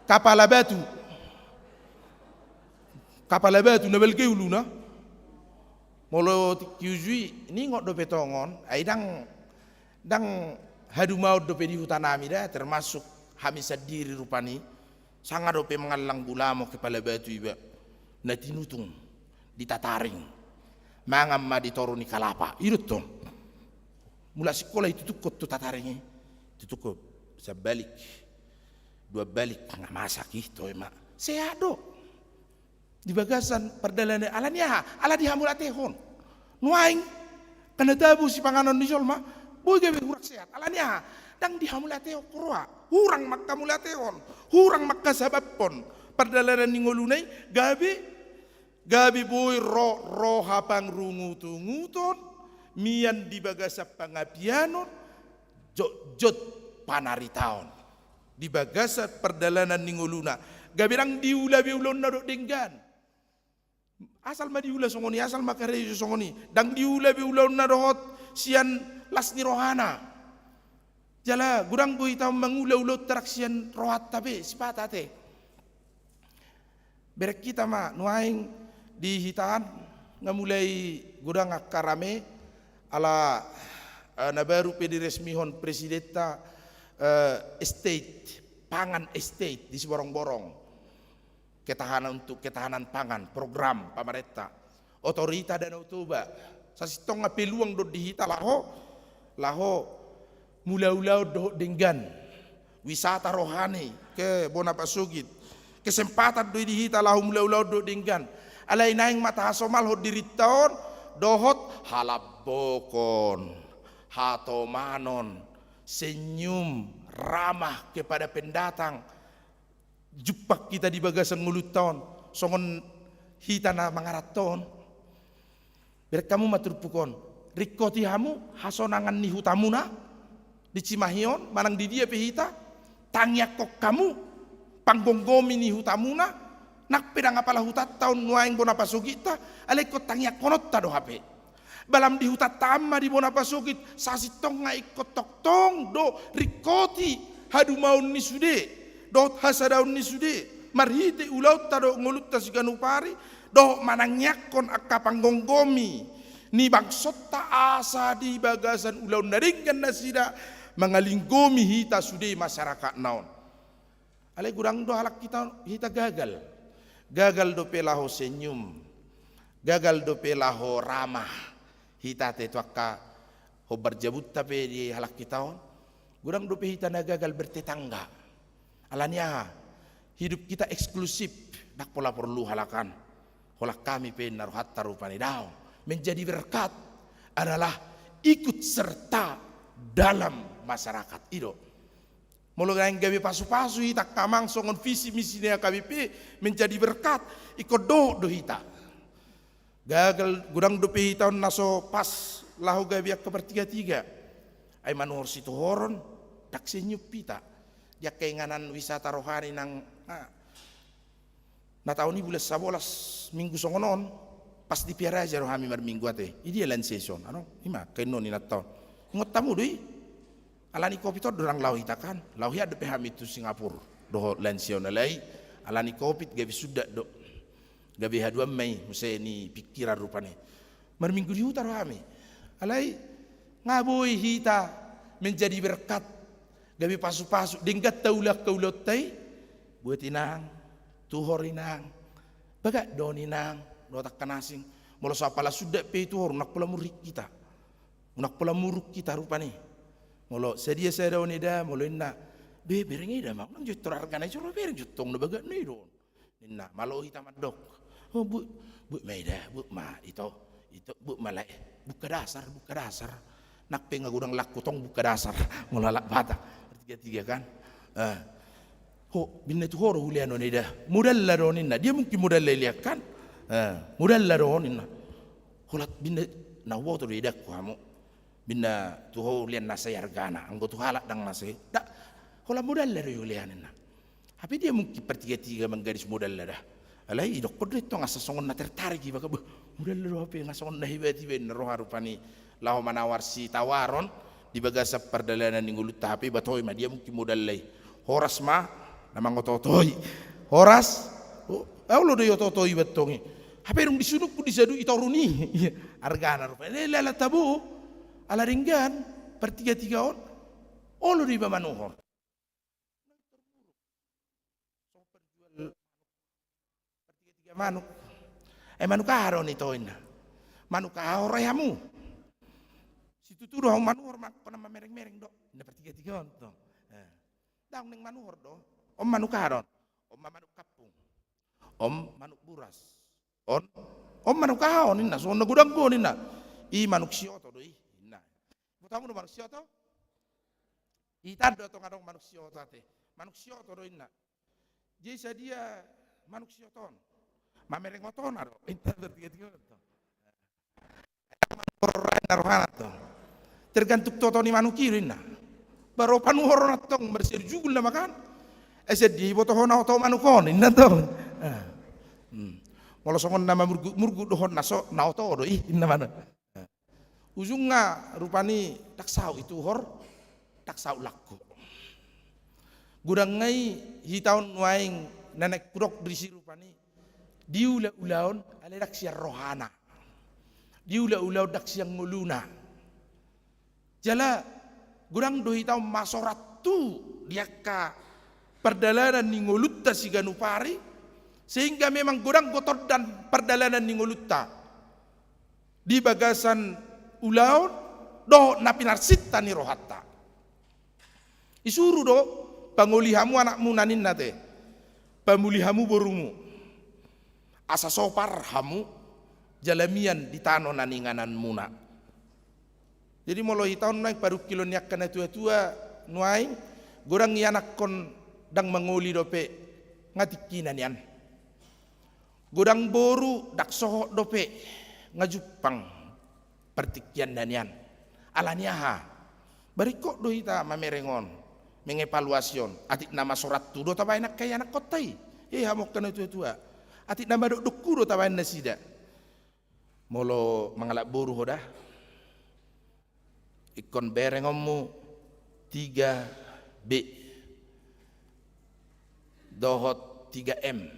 Kapala batu. Kapala batu na balga i uluna. Molo tingki uju i, ningot dope tongon, ai ndang, ndang hadumaon dope di hutanami da, termasuk hami sandiri rupani, sanga dope mangallang gulamo kapala batu iba, na tinutung, ditataring, mangan ma di toru ni kalapa, i do tong. Mulak sikola i tutukkon tu tataring i, tutukkon, sabalik, dua balik, nga masak i, toe ma, sehat do. Di bagasan pardalanan, ala ni aha? Ala dihamauliatehon. Nuaeng, angka na tabo sipanganon ni jolma, boi gabe hurang sehat. Ala ni aha? Ndang dihamauliatehon roha. Hurang manghamauliatehon. Hurang manghasabaphon. Pardalanan ni ngoluna i, gabe, gabe boi ro, roha pangrungutunguton, mian di bagasan pangapianon, jotjot panaritaon. Di bagasan pardalanan ni ngoluna. Gabe ndang diula be ulaonna dohot denggan. Asal ma diula songon i, asal ma karejo songon i. Ndang diula be ulaonna dohot sian las ni rohana. Jala godang do hita on mangula ulaonta ndang sian rohanta be, sipata ate. Bereng hita ma nuaeng di hita an, nga mulai godang angka rame, ala, eh, na baru pe diresmihon presidenta, eh, estate, pangan estate di Siborongborong. Ketahanan, untuk ketahanan pangan, program pamarenta. Otorita Danau Toba, sasintongna peluang do di hita laho, laho mulaulaon dohot denggan. Wisata rohani ke bona pasogit. Kesempatan do i di hita laho mulaulaon dohot denggan. Alai naeng ma tahasomalhon dirinta on dohot halambokon, hatomanon, senyum, ramah kepada pendatang. Jumpang hita di bagasan ngolunta on, songon hita na mangaranto on. Bereng hamu ma turpuk on, ringkoti hamu hasonangan ni hutamuna di Cimahi on, manang di dia pe hita, tangiangkon hamu panggomgomi ni hutamuna, nang pe ndang apala hutanta on nuaeng bona pasogitta, alai ingkon tangiangkononta do hape. Ba lam di hutanta an ma di bona pasogit, sasintongna ingkon tongtong do ringkoti hadumaon ni sude dohot hasadaon ni sude marhite ulaonta dohot ngolunta siganup ari, dohot manangiangkon angka panggomgomi ni bangsonta asa di bagasan ulaon na denggan nasida mangalinggomi hita sude masyarakat na on. Alai godang do halak hita, hita gagal. Gagal dope laho senyum. Gagal dope laho ramah hita ate tu angka hombar jabunta pe di halak hita on. Godang dope hita na gagal bertetangga. Alani aha? Hidup kita eksklusif, ndang pola porlu halak an. Holan hami pe ninna rohanta rupani, daong. Menjadi berkat adalah ikut serta dalam masyarakat. I do. Molo naeng gabe pasupasu hita angka amang songon visi misi ni H K B P menjadi berkat, ingkon dohot do hita. Gagal, godang dope hita on na so pas laho gabe angka partigatiga. Ai manuhor situhoron, ndang senyum hita. Di angka inganan wisata rohani nang, ah, na taon i bulan sabolas minggu songon on, pas di Piaraja do hami marminggu ate. I dia lansia i son, ano, i ma, kainno ni na taon. Ingot hamu do i? Alani covid on do ndang laho hita kan? Laho hian dope hami tu Singapura dohot lansia on, alai alani covid gabe sundat do. Gabe haduan ma i, muse ni pingkiran rupani. Marminggu di huta do hami. Alai nga boi hita menjadi berkat, gabe pasupasu, denggan taula angka ulaonta i. Buat inang, tuhor inang, bagak do on inang, dohot angka na asing. Molo so apala sundat pe i tuhor, unang pola muruk hita. Unang pola muruk hita rupani. Molo sadia sada on eda, molo inna, be bereng eda ma, unang jo tor argana i, jolo bereng jo tong na bagak na i do on. Ninna, malo hita mandok. Oh, buat, buat ma eda, buat ma ito, ito, buat ma lae. Buka dasar, buka dasar. Nang pe nga godang laku tong buka dasar. Molo halak Batak. Bertiga-tiga kan. Eh. Ho, binna tuhor hulean on eda. Modalna do on ninna. Dia mungkin modalna i lean kan. Eh, modalna do on ninna. Holan binna na huboto do edangku hamu. Binna tuhor hulean na sai argana. Anggo tu halak ndang na sai. Nda, holan modalna do i hulean ninna. Hape dia mungkin partiga-tiga manggadis modalna da. Alai idokkon do i tong asa songon na tertarik iba, bah, modalna do hape nga songon na hebat iba, ninna roha rupani laho manawar sitawaron di bagasan pardalanan ni ngolunta, hape iba toe ma dia mungkin modalna i. Horas ma na mangoto-otoi. Horas, oh, olo do i oto-otoi iba tong i. Hape dung disunungkun di sadut i toru ni argana rupani. Lala tabo, ala denggan partiga-tiga on. Olo do iba manuhor. Songon penjual partiga-tiga manuk. Eh, manuk aha do on ito, ninna. Manuk aha, horai hamu. Situtu do hamu manuhor, manuk na mamereng-mereng do, ninna partiga-tiga on tong. Eh. Daong naeng manuhor do. On manuk aha do on. On ma manuk kampung. On manuk buras. On, on manuk aha on, ninna, songon na godang do on, ninna. I manuk sioto do i, ninna. Boto hamu do manuk sioto? Ita do tong adong manuk sioto ate. Manuk sioto do, ninna. Jadi sadia manuk sioto on? Mamereng otona do, ninna, bertiga-tiga on tong. Rohana tong. Tergantung tu oto ni manuk i do, ninna. Baru panuhor on tong, marsiadu jugul nama kan. Eh, sadia iboto ho na oto manuk on, ninna tong. Eh. Hmm. Molo songon na mamurgut-murgut do ho na so, na oto do i, ninna manuk. Eh. Ujungna rupani ndang saut ituhor. ndang saulak ho. Godang nai hita on nuaeng na naeng hudok disi rupani, diula ulaon alai ndang sian rohana. Diula ulaon ndang sian ngoluna. Jala godang do hita on masorat tu di angka pardalanan ni ngolunta siganup ari, sehingga memang godang do tondan pardalanan ni ngolunta di bagasan ulaon dohot na pinarsinta ni rohanta. Isuru do, pangoli hamu anakmuna ninna te, pamuli hamu borumu, asa sopar hamu jala mian di tano na niingananmuna. Jadi molo hita on nuaeng parungkilon ni angka natuatua nuaeng, godang ianakhon ndang mangoli dope, nga tingkina nian. Godang boru ndang sohot dope, nga jumpang partingkianna nian. Alani aha? Baringkot do hita mamereng on, mengevaluasi on. Atik na masorat tu do tabaen angka ianakhonta i, e hamu angka natuatua. Atik na madokdok hu do tabaen nasida. Molo mangalap boru ho da, ingkon berengonmu tiga B dohot tiga M.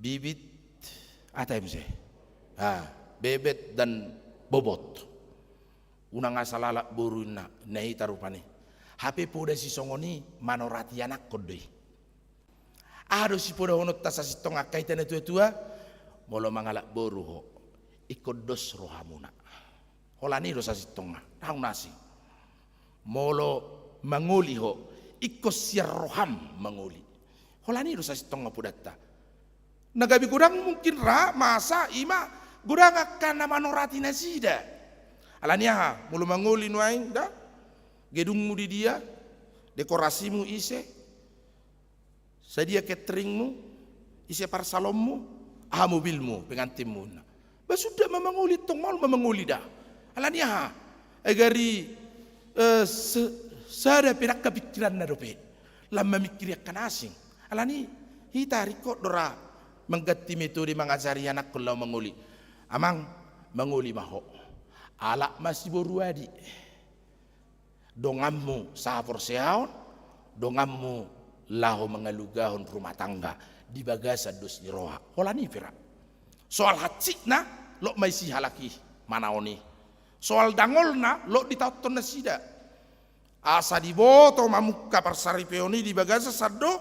Bibit, aha ta i muse? Ah, bebet dan bobot. Unang asal alap boru ninna, ninna hita rupani. Hape poda sisongon i manorati anakhon do i. Aha do sipodahononta sasintongna angka hita natuatua? Molo mangalap boru ho, ingkon dos rohamuna. Holan i do sasintongna, ndang asing. Molo mangoli ho, ingkon sian roham mangoli. Holan i do sasintongna podanta. Na gabe godang mungkin ra masa i ma godang angka na manorati nasida. Alani aha? Molo mangoli nuaeng da, gedungmu di dia, dekorasimu ise, sadia cateringmu, ise parsalonmu, aha mobilmu, pengantinmu, ninna. Ba suda ma mangoli, tong maol ma mangoli da. Alani aha? Ai gari, eh, se-, sada pe ndang angka pingkiranna dope. Lam mamingkiri angka na asing. Alani hita ringkot do ra mangganti metode mangajari anakhon laho mangoli. Amang, mangoli ma ho. Alap ma siboru adi. Donganmu sahaporseaon, donganmu laho mangalugahon rumah tangga di bagasan dos ni roha. Holan i pe ra. Soal hansikna, lot ma disi halak i manaon i. Soal dangolna, lot ditaonhon nasida. Asa diboto mamungka parsaripeon i di bagasan sandok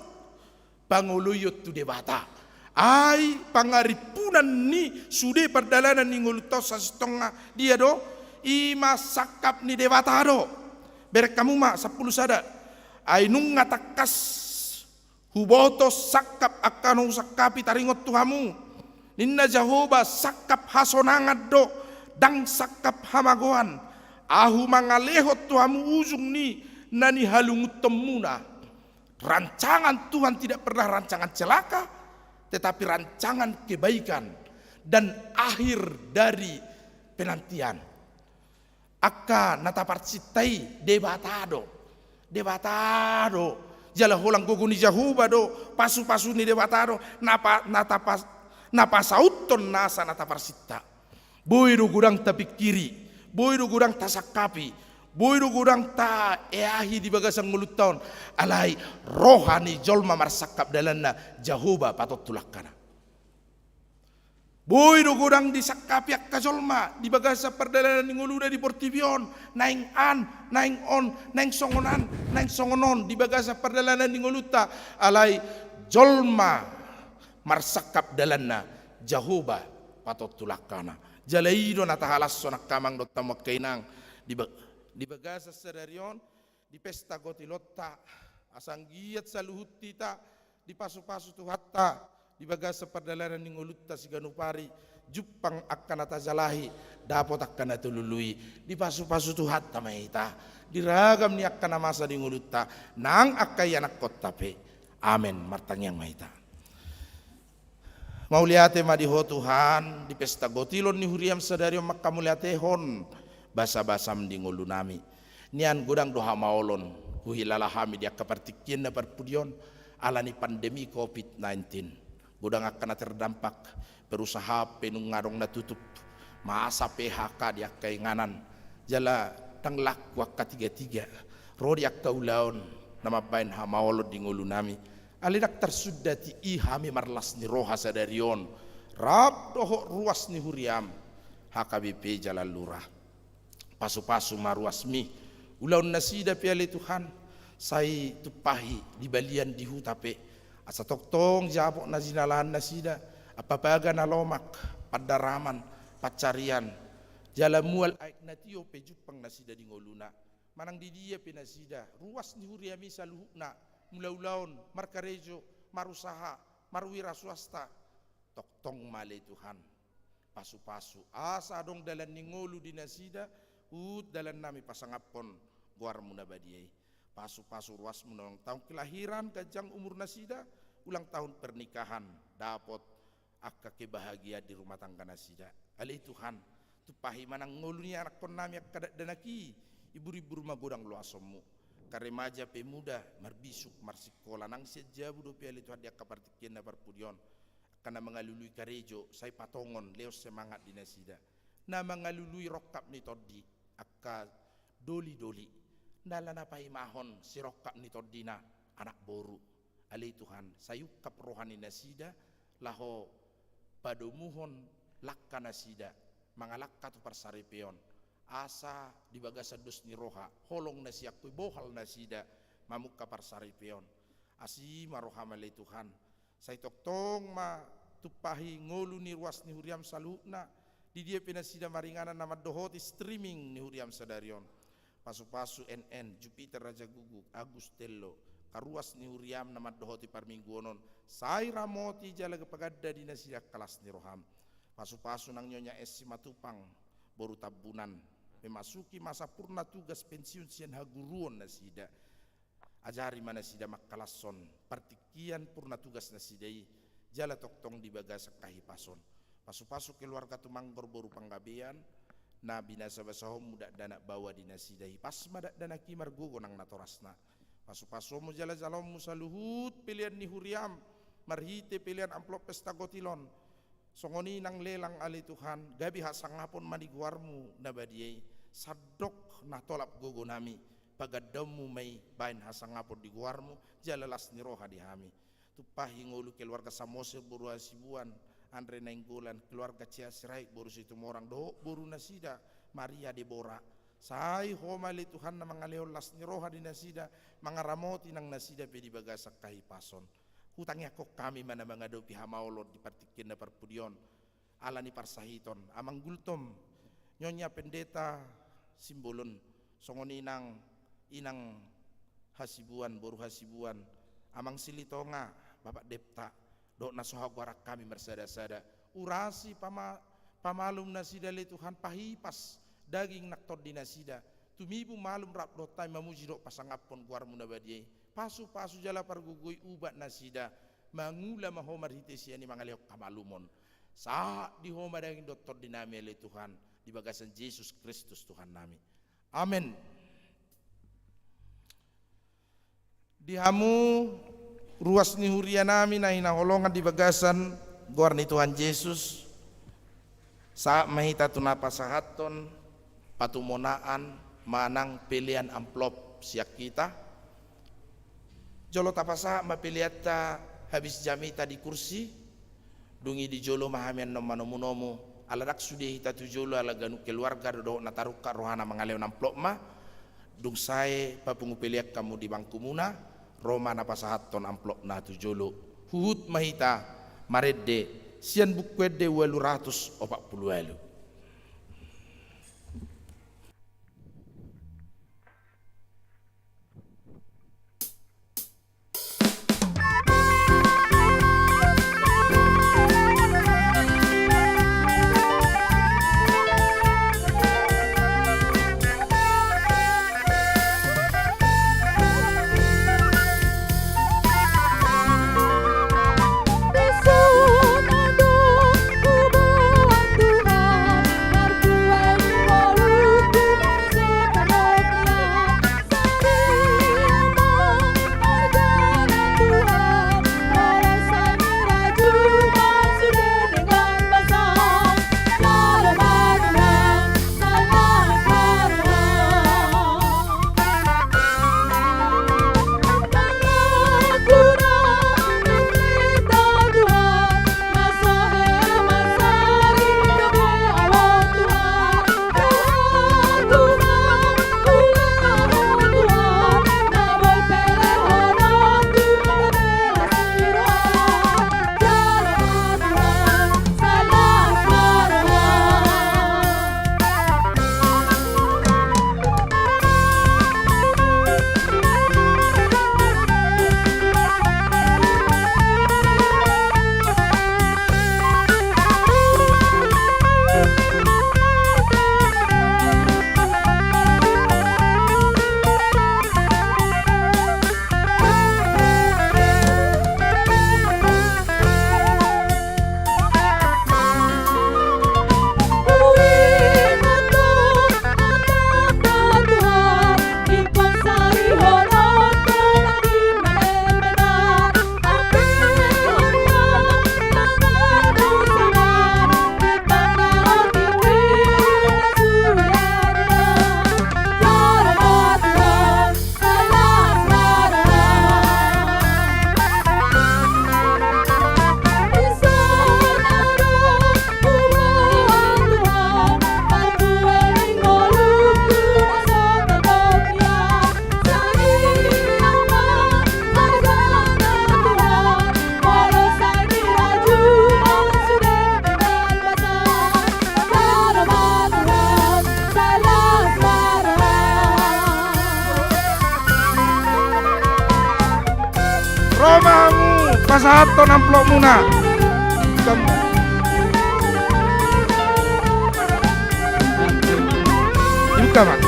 pangoloion tu Debata. Ai pangarimpunan ni sude pardalanan ni ngolunta on sasintongna dia do? I ma sangkap ni Debata do. Bereng hamu ma, sampulu sada. Ai nunga tangkas huboto sangkap angka na husangkapi taringot tu hamu, ninna Jahowa, sangkap hasonangan do, ndang sangkap hamagoan. Ahu mangalehon tu hamu ujung ni na nihalungunhonmuna. Rancangan Tuhan tidak pernah rancangan celaka, tetapi rancangan kebaikan dan akhir dari penantian. Angka na taparsinta i Debata do. Debata do. Jala holan gogo ni Jahowa do, pasupasu ni Debata do, na pa-, na tapas-, na pasauthon nasa na taparsinta. Boi do godang tapingkiri, boi do godang tasangkapi, boi do godang taeahi di bagasan ngolunta on, alai roha ni jolma marsangkap dalanna Jahowa patontu langkana. Boi do godang disangkapi angka jolma di bagasan pardalanan ni ngoluna di portibi on, naeng an, naeng on, naeng songon an, naeng songon on di bagasan pardalanan ni ngolunta, alai jolma marsangkap dalanna Jahowa patontu langkana. Jala i do na tahalashon angka amang dohot hamu angka inang di ba-, di bagasan sadari on, di pesta gotilonta, asa anggiat saluhut hita dipasupasu Tuhanta di bagasan pardalanan ni ngolunta siganup ari, jumpang angka na tajalahi, dapot angka na talului, dipasupasu Tuhanta ma hita di ragam ni angka na masa di ngolunta, nang angka ianakhonta pe. Amen. Martangiang ma hita. Mauliate ma di Ho Tuhan, di pesta gotilon ni huriaM sadari on manghamauliatehon basabasam di ngolunami. Nian godang do hamaolon huhilala hami di angka partingkian na parpudi on, ala ni pandemi covid nineteen. Godang angka na terdampak, perusahaan pe nunga adong na tutup, masa P H K di angka inganan, jala Ndang laku angka tigatiga ro di angka ulaon na mambahen hamaolon di ngolunami. Alai ndang tarsundati i hami marlas ni roha sadari on rap dohot ruas ni huriam, H K B P jala lurah. Pasupasu ma ruasmi ulaon nasida pe ale Tuhan, sai tumpahi di balian di huta pe, asa tongtong japot na jinalahan nasida, ampapaga na lomak, pandaraman, pansarian, jala mual aek na tio pe jumpang nasida di ngoluna. Manang di dia pe nasida, ruas ni huriami saluhutna, mangula ulaon, markarejo, marusaha, marwira swasta, tongtong ma ale Tuhan. Pasupasu, asa adong dalan ni ngolu di nasida, huhut dalannami pasangaphon goarmu na badia i. Pasupasu ruasmu na ulang tahun kelahiran, ganjang umur nasida, ulang tahun pernikahan, dapot angka kebahagiaan di rumah tangga nasida. Ale Tuhan, tumpahi ma nang ngolu ni anakkonnami angka dakdanak i, ibur-ibur ma godang loasonmu. Angka remaja pemuda, marbisuk, marsikola, nang sian jabu dope ale Tuhan di angka partingkian na parpudi on. Angka na mangalului karejo, sai patongon, lehon semangat di nasida. Na mangalului rongkap ni tondi, angka doli-doli, na ala na paimahon sirongkap ni tondina anak boru. Ale Tuhan, sai ungkap roha ni nasida, laho padomuhon langka nasida, mangalangka tu parsaripeon, asa di bagasan dos ni roha, holong na siangkui bohal nasida, mamungka parsaripeon. Asi ma roham ale Tuhan, sai tongtong ma tumpahi ngolu ni ruas ni huriam saluhutna, di dia pe nasida maringanan na mandohoti streaming ni huriam sadari on. Pasupasu N N, Jupiter Raja Guguk, Agus Tello, angka ruas ni huriam na mandohoti parmingguon on, sai ramoti jala paganda di nasida angka las ni roham. Pasupasu nang Nyonya S. Simatupang, boru Tambunan, memasuki masa purna tugas pensiun sian haguruon nasida. Ajari ma nasida mangkalashon partingkian purna tugas nasida i, jala tongtong di bagasan hahipason. Pasupasu keluarga Tumanggor boru Panggabean, na binasabasahonmu dakdanak baoa di nasida i, pas ma dakdanak i margogo nang natorasna. Pasupasuonmu jala jaloonmu saluhut pelean ni huriam, marhite pelean amplop pesta gotil on. Songon i nang lelang ale Tuhan, gabe hasangapon ma di goarmu na badia i, sandok na tolap gogonami, pagandaonmu ma i baen hasangapon di goarmu, jala las ni roha di hami. Tumpahi ngolu keluarga Samosir boru Hasibuan, Andre Nainggolan, keluarga Cia Sirait boru Situmorang, dohot boru nasida, Maria Debora. Sai Ho ma ale Tuhan na mangalehon las ni roha di nasida, mangaramoti nang nasida pe di bagasan hahipason. Hutangiangkon hami ma na mangadopi hamaolon di partingkian na parpudi on, ala ni parsahiton Amang Gultom, Nyonya Pendeta Simbolon, songon i nang Inang Hasibuan, boru Hasibuan, Amang Silitonga, Bapak Depta, dohot na so hagoaran hami marsadasada. Urasi pama-, pamalum nasida ale Tuhan, pahipas daging nang tondi nasida. Tumibu malum rap dohot hami mamuji dohot pasangaphon goarmu na badia i. Pasupasu jala pargogoi ubat nasida. Mangula ma Ho marhite sian i mangalehon hamalumon. Sahat di Ho ma daging dohot tondinami ale Tuhan, di bagasan Jesus Kristus Tuhannami. Amen. Di hamu ruas ni hurianami na hinaholongan di bagasan goar ni Tuhan Jesus, sahat ma hita tu na pasahathon patumonaan manang pelean amplop sian hita. Jolo tapasahat ma peleanta habis jamita di kursi. Dung i di jolo ma hami annon manomunomu, ala ndang sude hita tu jolo, ala ganup keluarga do dohot na tarungkap rohana mangalehon amplop ma. Dung sae papungu pelean hamu di bangkumuna, ro ma na pasahathon amplopna tu jolo. Huhut ma hita marende sian Buku Ende ualu ratus opat pulu ualu. Pasahathon amplopmuna. Dibuka ma.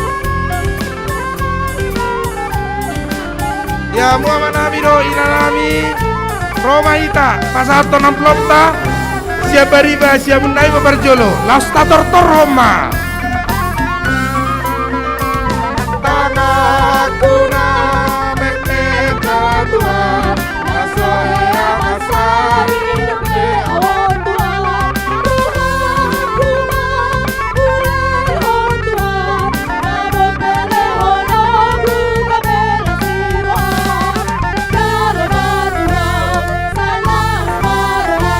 Ia, hamu amanami dohot inanami, ro ma hita pasahathon amplopta. Sian bariba, sian muna i ma parjolo, laos tatortorhon ma. Tanganku na mekmeka Tuhan, na so hea mansai dope ahu Tuhan. Rohangku ma hulehon Tuhan, na dompelehon ahu gabe las ni roha. Jalo ma Tuhan, sai las ma roha.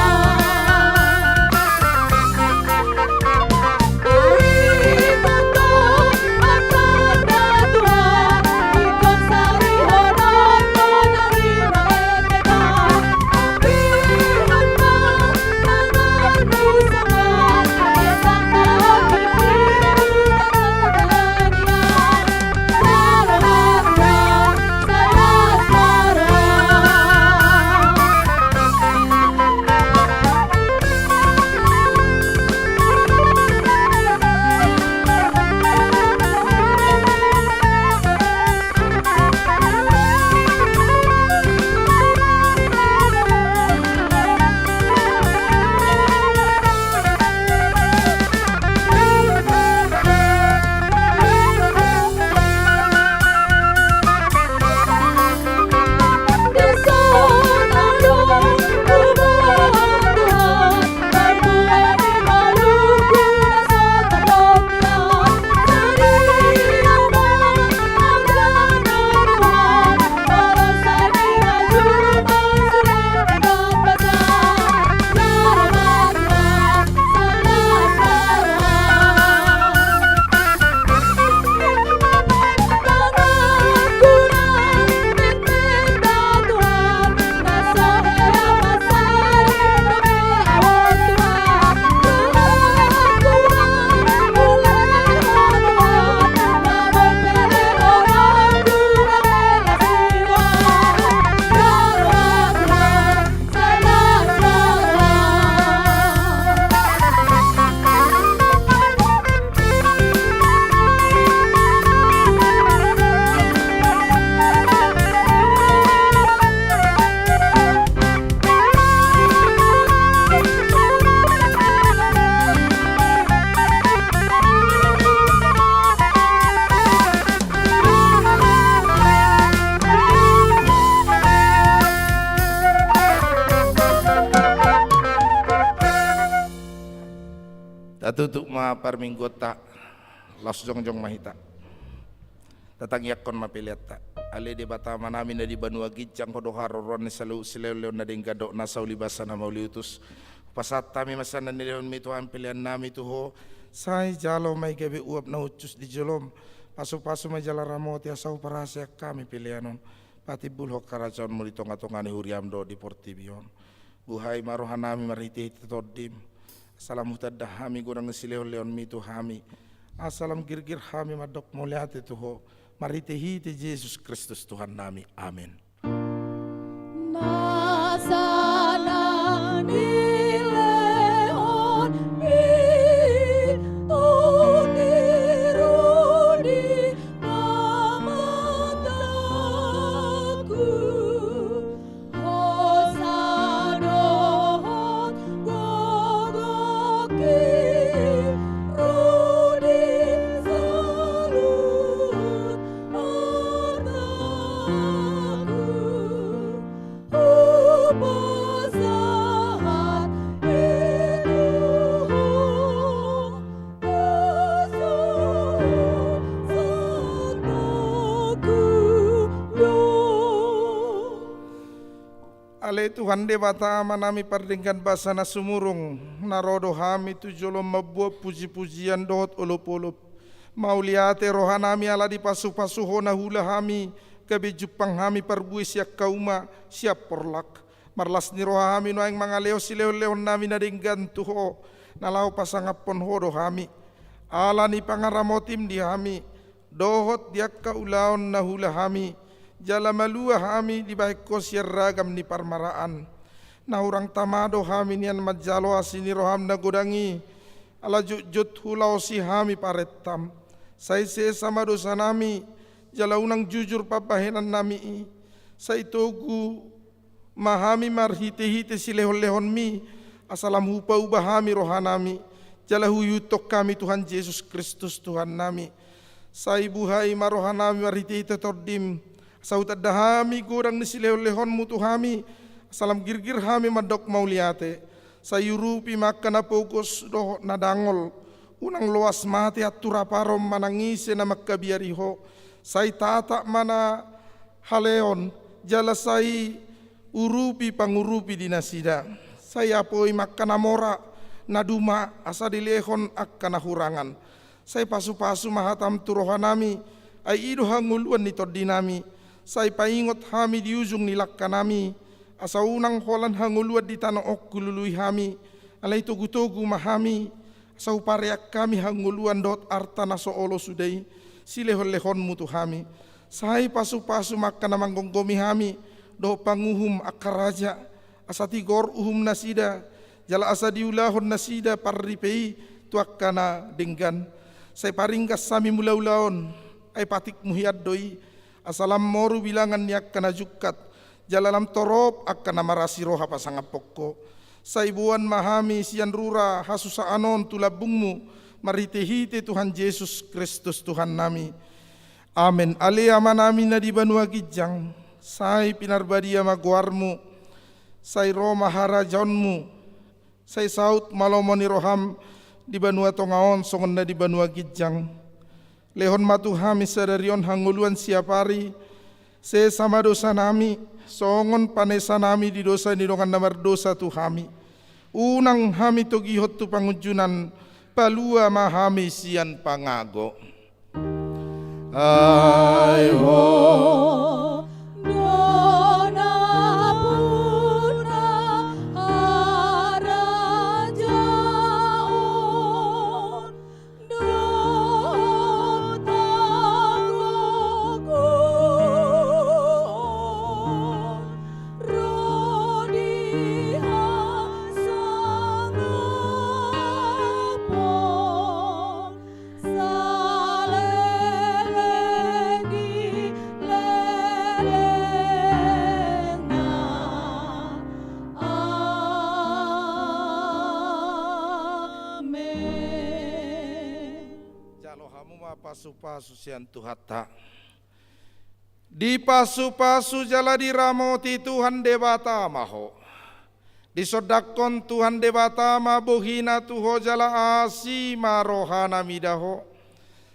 Tatutup ma parmingguonta, laos jongjong ma hita. Tatangiangkon ma peleanta. Ale Debata Amanami na di banua ginjang, Ho do haroroan ni saluhut silehonlehon na denggan dohot nasa uli basa na mauliutus. Hupasahat hami ma sian na nilehonMi tu hami peleannami tu Ho. Sai jalo ma i gabe uap na hushus di jolom. Pasupasu ma i jala ramoti asa huparhaseang hami pelean on patimbulhon harajaonMu di tongatonga ni huriaM dohot di portibi on. Buhai ma rohanami marhitehite TondiM, asa lam hutanda hami godang ni silehonlehonMi tu hami, asa lam girgir hami mandok mauliate tu Ho, marhitehite Jesus Kristus Tuhannami. Amen. Nasa na nilehonMi tu niru ni amanta, hosa dohot gogohi ro di saluhut artangku. Hupasahat i tu Ho, Tuhan sahat na kunion. Ale Tuhan Debata Amanami pardenggan basa na sumurung, na ro do hami tu jolom mamboan pujipujian dohot olopolop. Mauliate rohanami ala dipasupasu Ho na huula hami, gabe jumpang hami parbue sian hauma, sian porlak. Marlas ni roha hami nuaeng mangalehon silehonlehonnami na denggan tu Ho, na laho pasangaphon Ho do hami. Ala ni pangaramotiM di hami, dohot di angka ulaon na huula hami, jala malua hami dibahen Ho sian ragam ni parmaraan. Na hurang tama do hami nian manjalo asi ni roham na godang i, ala jotjot hulaosi hami parentam. Sai sesa ma dosanami, jala unang jujur pambahenannami i. Sai togu ma hami marhitehite silehonlehonmi, asa lam hupauba hami rohanami, jala huihuthon hami Tuhan Jesus Kristus Tuhannami. Sai buhai ma rohanami marhitehite Tondim, asa hutanda hami godang ni silehonlehonmu tu hami, asa lam girgir hami mandok mauliate. Sai urupi ma angka na pogos dohot na dangol, unang loas mate antu raparon manang ise na mangkabiari ho. Sai tatap ma na haleon, jala sai urupi pangurupi di nasida. Sai apoi ma angka na mora, na duma, asa dilehon angka na hurangan. Sai pasupasu ma hatam tu rohanami, ai i do hangoluan ni tondinami. Sai paingot hami di ujung ni langkanami, asa unang holan hangoluan di tano on hulului hami. Alai togutogu ma hami, asa hupareang hami hangoluan dohot arta na so olo sude i, silehonlehonmu tu hami. Sai pasupasu ma angka na manggomgomi hami, dohot panguhum angka raja, asa tigor uhum nasida, jala asa diulahon nasida parripe i tu angka na denggan. Sai paringgas hami mulaulaon, ai patikmu hian do i, asa lam moru bilangan ni angka na jungkat, jala lam torop angka na marasi roha pasangaphon ho. Sai boan ma hami sian rura hasusaan on tu lambungmu, marhitehite Tuhan Jesus Kristus Tuhannami. Amen. Ale Amanami na di banua ginjang, sai pinarbadia ma goarmu, sai ro ma harajaonmu, sai saut ma lomo ni roham di banua tonga on songon na di banua ginjang. Lehon ma tu hami sadari on hangoluan siapari, sesa ma dosanami, songon panesanami di dosa ni dongan na mardosa tu hami. Unang hami togihon tu pangunjunan, palua ma hami sian pangago. Ai ho do nampuna harajaon dohot hagogoon ro di hasangapon saleleng ni lelengna. Amen. Jalo hamu ma pasupasu sian Tuhanta. Dipasupasu jala diramoti Tuhan Debata ma ho. Disondangkon Tuhan Debata ma bohina tu ho jala asi ma rohana mida ho.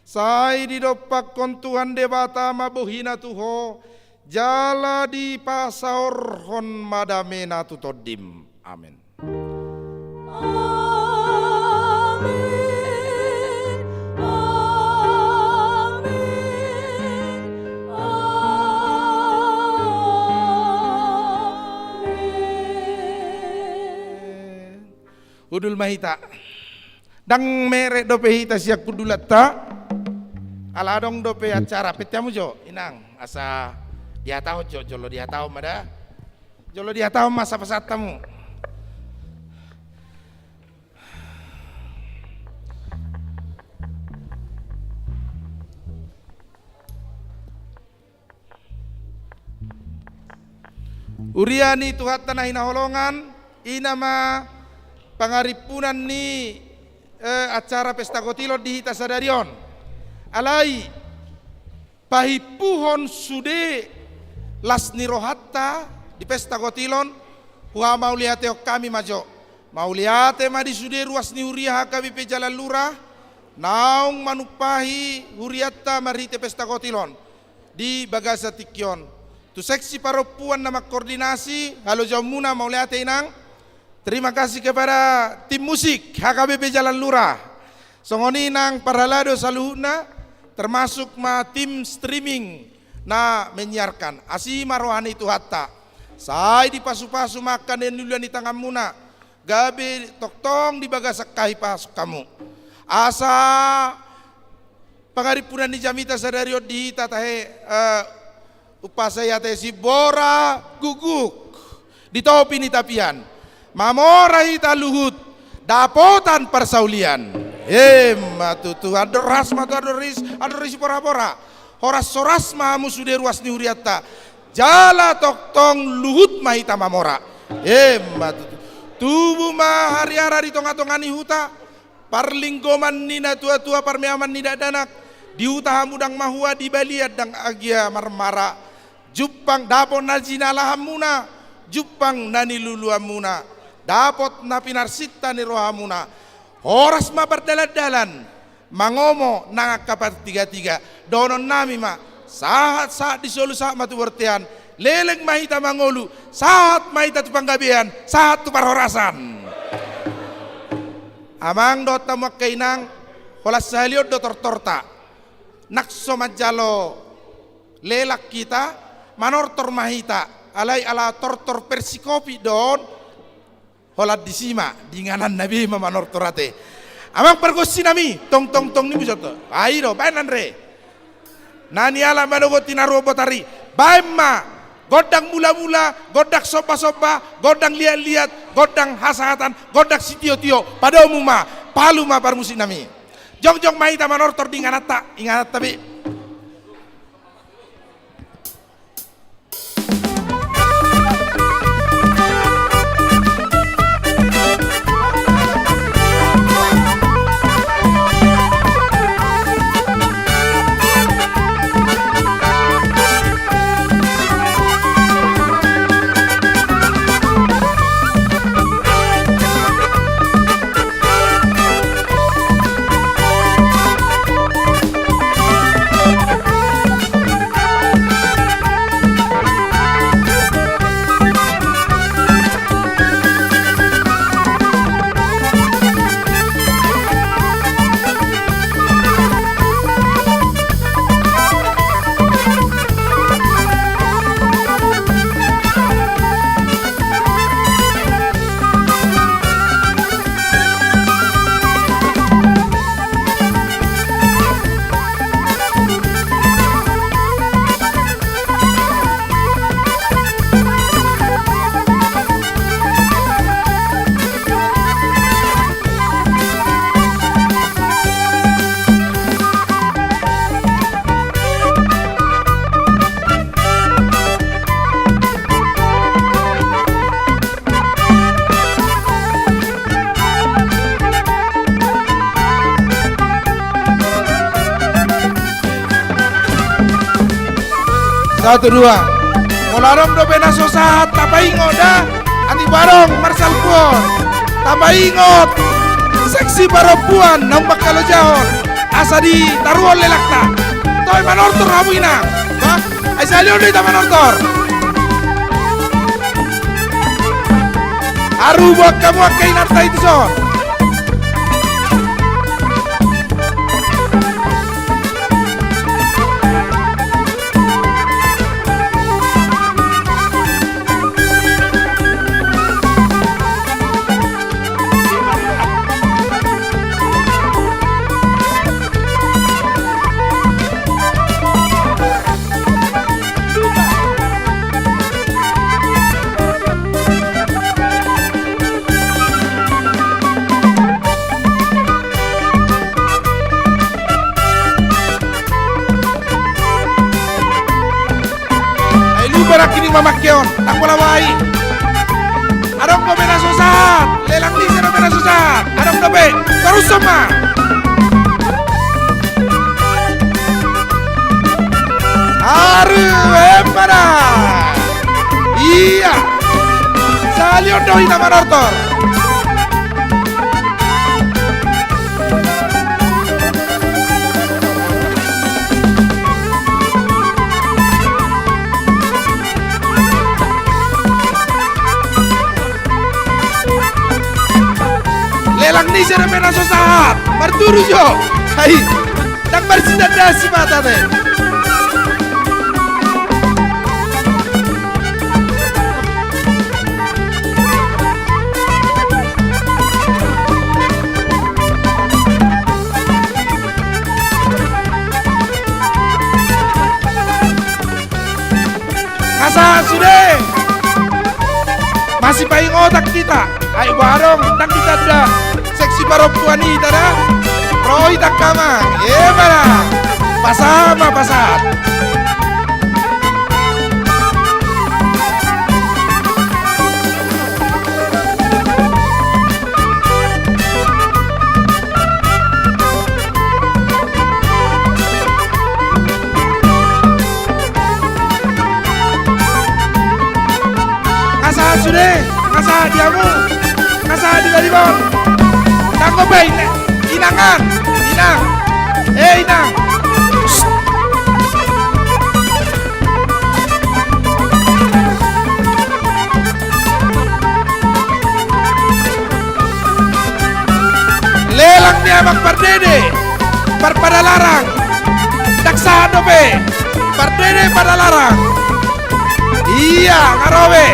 Sai didompakkon Tuhan Debata ma bohina tu ho, jala dipasaorhon ma damena tu tondim. Amen. Amen. Amen. Amen. Hundul ma hita. Ndang merek dope hita sian hundulanta. Ala adong dope acara. Pette hamu jo, inang. Asa dihatahon jo, jolo dihatahon ma da. Jolo dihatahon ma asa pasahat hamu. Huria ni Tuhanta na hinaholongan, i nama pangarimpunan ni, eh, acara pesta kotilon di hita sadari on. Alai, pahimpuhon sude las ni rohanta di pesta kotilon, huhamauliatehon hami ma jo. Mauliate ma di sude ruas ni huria H K B P Jalan Lurah, naung manumpahi hurianta marhite pesta kotilon di bagasan tingki on. Tu seksi parompuan na mangkoordinasi, halojaonmuna mauliate inang. Terima kasih kepada tim musik H K B P Jalan Lurah. Songon i nang parhalado saluhutna, termasuk ma tim streaming na menyiarkan. Asi ma roha ni Tuhanta. Sai dipasupasu ma angka na niula ni tanganmuna. Gabe tongtong di bagasan hahipason hamu. Asa pangarimpunan ni jamita sadari on di hita tahe, eh, umpasa i ate simbora guguk. di topi ni tapian. Mamora hita luhut, dapotan parsaulian. Emma tutu, andor ras ma tu andor ris, andor ris porapora. Horas-horas ma hamu sude ruas ni hurianta. Jala tongtong luhut ma hita mamora. Emma tutu. Tubu ma hariara di tonga-tonga ni huta. Parlinggoman ni natua-tua, parmeaman ni dakdanak. Di huta hamu ndang mahua, di balian ndang agia marmara. Jumpang dapot na jinalahanmuna, jumpang na niluluanmuna, dapot na pinarsinta ni rohamuna. Horas ma pardalan-dalan, mangomo nang angka partiga-tiga. Dohononnami ma, sahat-sahat di solu, sahat ma tu bontean. Leleng ma hita mangolu, sahat ma hita tu panggabean, sahat tu parhorasan. Amang dohot hamu angka inang, holan sahali on do tortorta. Nang so manjalo lelang hita, manortor ma hita, alai ala tortor versi Covid do on, holan disi ma, di ingananna be ma manortor ate. Amang pargonsinami, tong tong tong ni musoto. Ai do, baen Andre. Na nialap manogot tinaruhon botari, baen ma, gondang mula-mula, gondang somba-somba, gondang liat-liat, gondang hasahatan, gondang sitio-tio, padomu ma, palu ma parmusiknami. Jongjong ma hita manortor di ingananta, ingananta be. Satu, dua. Molo adong dope na so sahat, tapaingot da. Atik barong marsalpuon. Tapaingot. Seksi parompuan naung mangkalojahon. Asa ditaruhon lelangta. Toe manortor hamu inang. Bah, ai sahali on do hita manortor. Aru buat hamu angka inanta i tuson. Ai lupa nangkining mamangke on, ndang pola baen. Adong dope na so sahat, lelang ni ise dope na so sahat. Adong dope, tarushon ma. Aru, emma da. Ia. Sahali on do hita manortor. Lelang ni ise dope na so sahat. Marturu jo. Hai. Ndang marsitanda sipata te. Asa sude. Sipaingotan hita, ai boha adong, ndang ditanda seksi parompuan i da. Ro hita angka amang, ema da. Pasahat ma, pasahat. Nga sahat sude, nga sahat di hamu, nga sahat di Baribon. Tanggo pe, inangan, inang. Eh, inang. Lelang ni amang Pardede, Parpadalarang. Ndang sahat dope. Pardede Padalarang. Ia, nga ro be.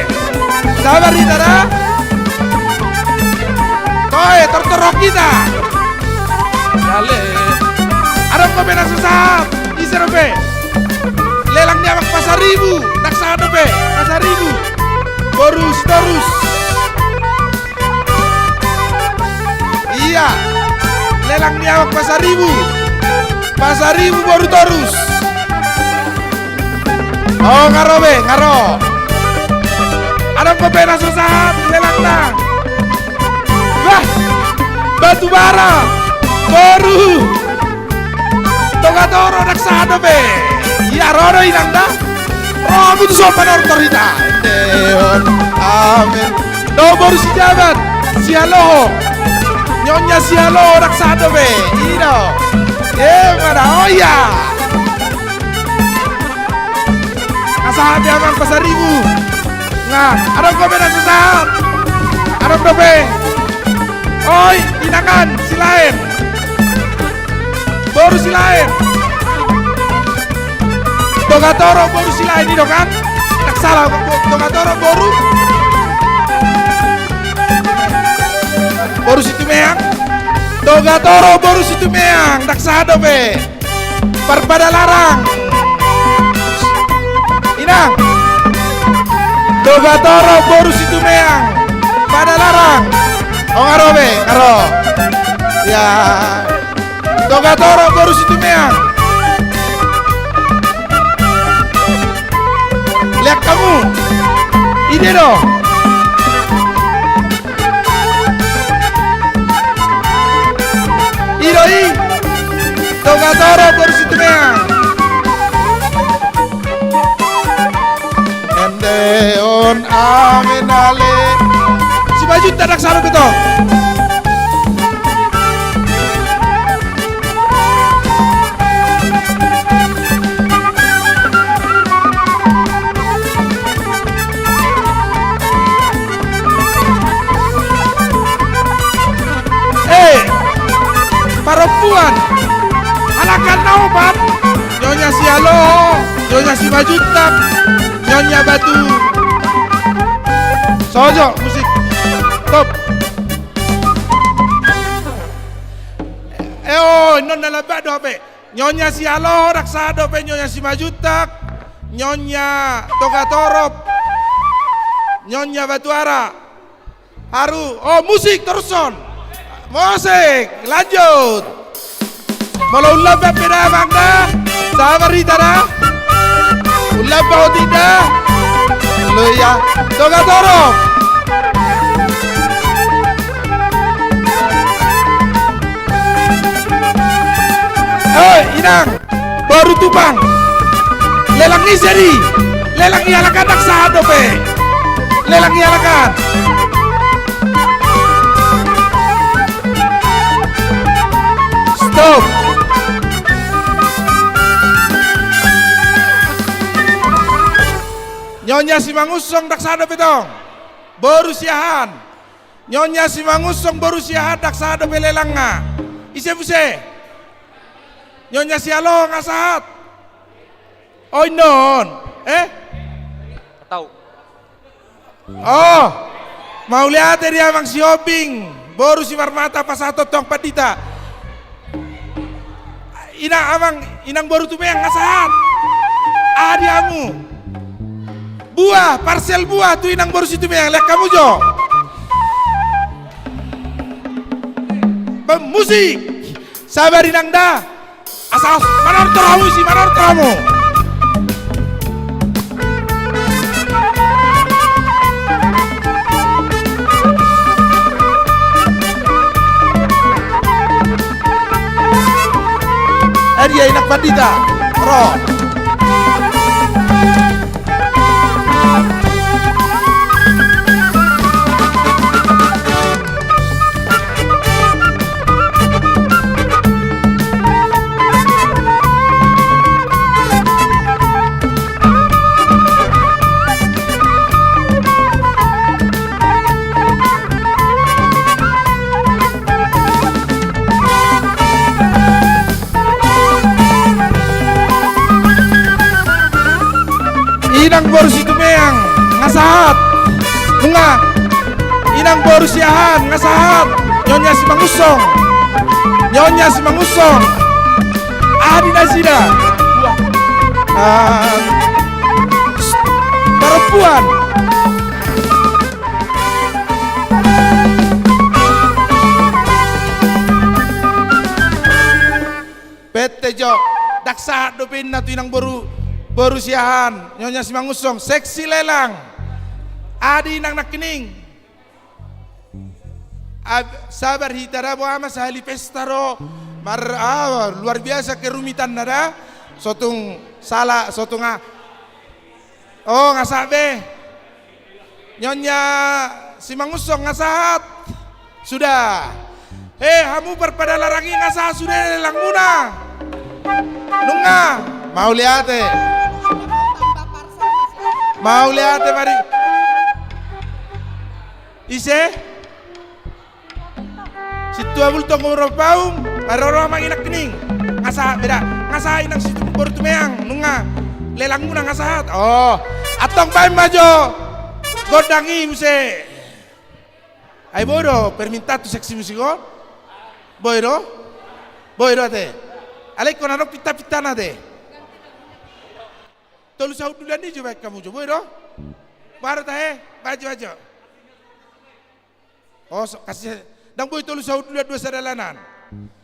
Sabar hita da. Toe, tortor hita. Dale. Adong dope na so sahat. Ise dope? Lelang ni amang Pasaribu. Ndang sahat dope. Pasaribu. Boru Sitorus. Ia. Lelang ni amang Pasaribu. Pasaribu boru Torus. Oh, nga ro be, nga ro. Adong dope na so sahat lelangna. Bah. Batubara. Boru. Togatoro, ndang sahat dope. Ia, ro do inang da. Ro hamu tu son manortor hita. Endehon amen. Dohot boru Sijabat, Sihaloho. Nyonya Sihaloho, ndang sahat dope. I do. Ema da, oh ia. Nga sahat di amang Pasaribu. Nga, adong dope na so sahat. Adong dope. Oi, inangan, Silaen. Boru Silaen. Togatoro boru Silaen i do kan? Ndang salah, bo-, Togatoro boru. Boru Situmeang. Togatoro boru Situmeang. Ndang sahat dope. Parpadalarang. Inang. Togatoro boru Situmeang. Padalarang. Oh, nga ro be, nga ro. Ia. Togatoro boru Situmeang. Lean hamu. Ide do. I do i. Togatoro boru Situmeang. Endehon amen ale. Simanjuntak, ndang sahat dope tong. Eh, parompuan. Halak an na opat. Nyonya Sihaloho, Nyonya Simanjuntak, Nyonya Batu. Sojo, musik. Stop. Eh, oh, annon na lambat do hape. Nyonya Sihaloho, ndang sahat dope, Nyonya Simanjuntak, Nyonya Togatorop, Nyonya Batuara. Haru, oh, musik, teruson. Musik, lanjut. Molo umlambat pe da, amang da. Sabar hita da. Umlambat otik da. Haleluya. Togatorop. Hei, inang. Boru Tupang. Lelang ni ise di? Lelang ni halak an, ndang sahat dope. Lelang ni halak an. Stop. Nyonya Simangunsong, ndang sahat dope tong. Boru Siahaan. Nyonya Simangunsong boru Siahaan, ndang sahat dope lelangna. Ise muse? Nyonya Sihaloho nga sahat. Oi, annon. Eh? Tahu. Oh. Mauliate di amang Sihombing, boru Simarmata, pasahathon tong pandita. Inang, amang, inang boru Tumeang nga sahat. Aha di hamu? Buah, parsel buah tu inang boru Situmeang, lean hamu jo. Ba, musik. Sabar inang da. Asa manortor hamu isi, manortor hamu. Adia inang pandita ro. Inang boru Situmeang, nga sahat. Nunga. Inang boru Siahaan, nga sahat. Nyonya Simangunsong. Nyonya Simangunsong. Aha di nasida? Ah, parompuan. Pette jo, ndang sahat dope inna tu inang boru, boru Siahaan, Nyonya Simangunsong, seksi lelang. Adi inang nangkining. Ab-, sabar hita da boha ma sahali pesta ro. Mar-, ah, luar biasa kerumitanna da. Sotung sala, sotung a-, oh, nga sahat be. Nyonya Simangunsong nga sahat. Sudah. He, hamu parpadalarang i nga sahat sude lelangmuna. Nunga. Mauliate. Mauliate mari. Ise? Sintua bultong umur paung, maroro manginak kening. Nga sahat beda, nga sahat inang Situmeang, boru Tumeang, nunga lelangmuna nga sahat. Oh, antong baen ma jo gondang i muse. Ai boi do permintaan tu seksi musik on? Boi do? Boi do ate. Alai ingkon adong pinta-pintana ate. Tolu sahundulan i jo baen hamu jo, boi do? Baru tahe, bajo, bajo. Oh, so, kasih, ndang boi tolu sahundulan dua sadalanan.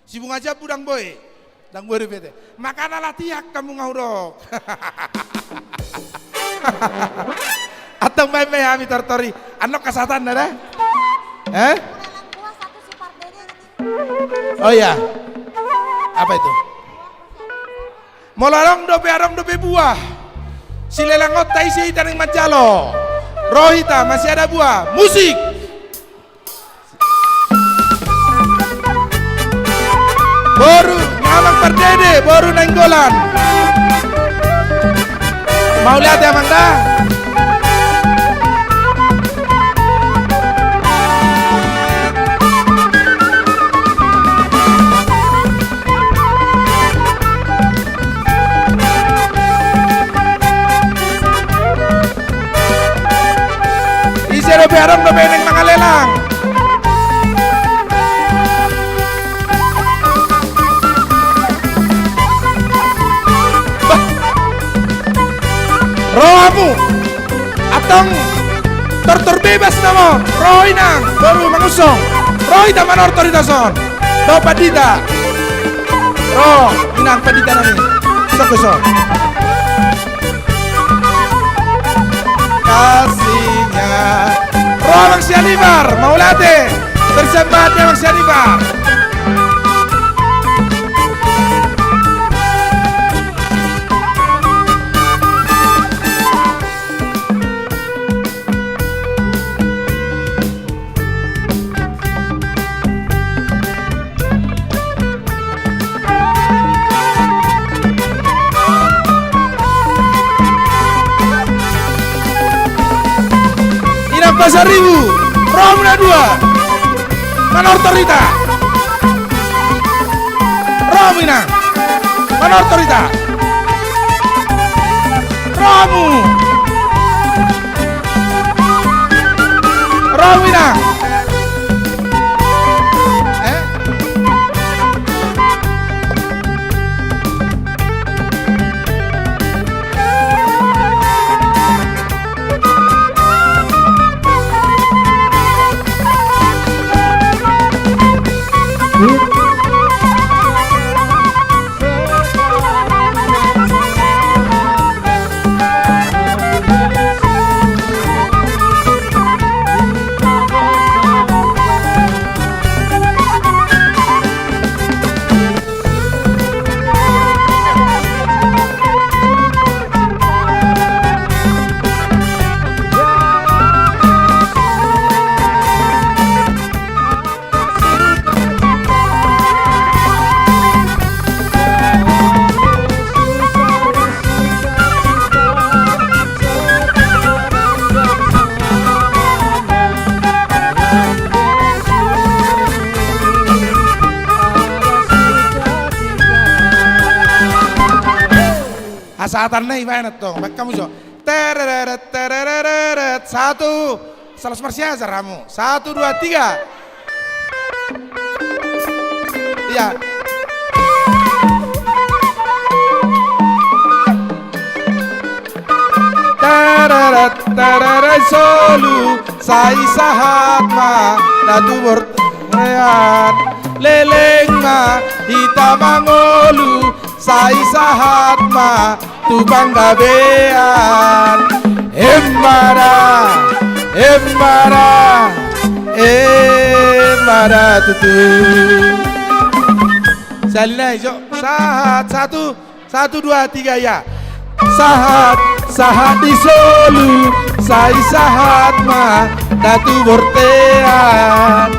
Si bunga jambu ndang boi. Ndang boi dope ate. Makana latihan hamu nga hudok. Antong baen ma hami tortor i. Annon kasahatanna da? Eh? Oh iya. Apa itu? Molo adong dope, adong dope buah. Silelangonta ise hita naeng manjalo. Ro hita, masih ada buah. Musik. Boru ni amang Pardede, boru Nainggolan. Mauliate amang da. Ise dope adong dope naeng mangalelang. Bah. Ro hamu. Antong tortor bebas nama. Ro inang, boru Mangunsong. Ro hita manortor hita son. Ro pandita. Ro inang pandita nami. Sok, sok. Kasihnya. Ro amang Sianipar, mauliate. Persembahan ni amang Sianipar. Inang Pasaribu, ro hamu na dua. Manortor hita. Ro hamu inang. Manortor hita. Ro hamu. Ro hamu inang. Eh? Asa hatana i baen antong, baen hamu jo. Tereret, tereret, satu. Salas marsiajar hamu. Satu, dua, tiga. Iya. Tereret, tereret, solu, sai sahat ma, na tu bortean, leleng ma, hita mangolu, sai sahat ma, tu panggabean. Emma da, emma da, emma da tutu. Sahali nai jo, sahat, satu, satu, dua, tiga, ya. Sahat, sahat di solu, sai sahat ma, na tu bortean.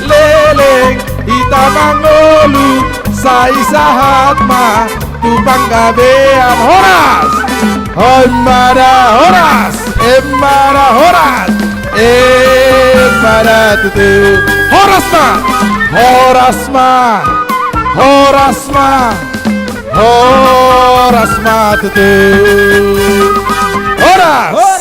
Leleng, hita mangolu, sai sahat ma, tu panggabean. Horas! Emma da horas! Emma da horas! Emma da tutu! Horas ma! Horas ma! Horas ma! Horas ma tutu! Horas!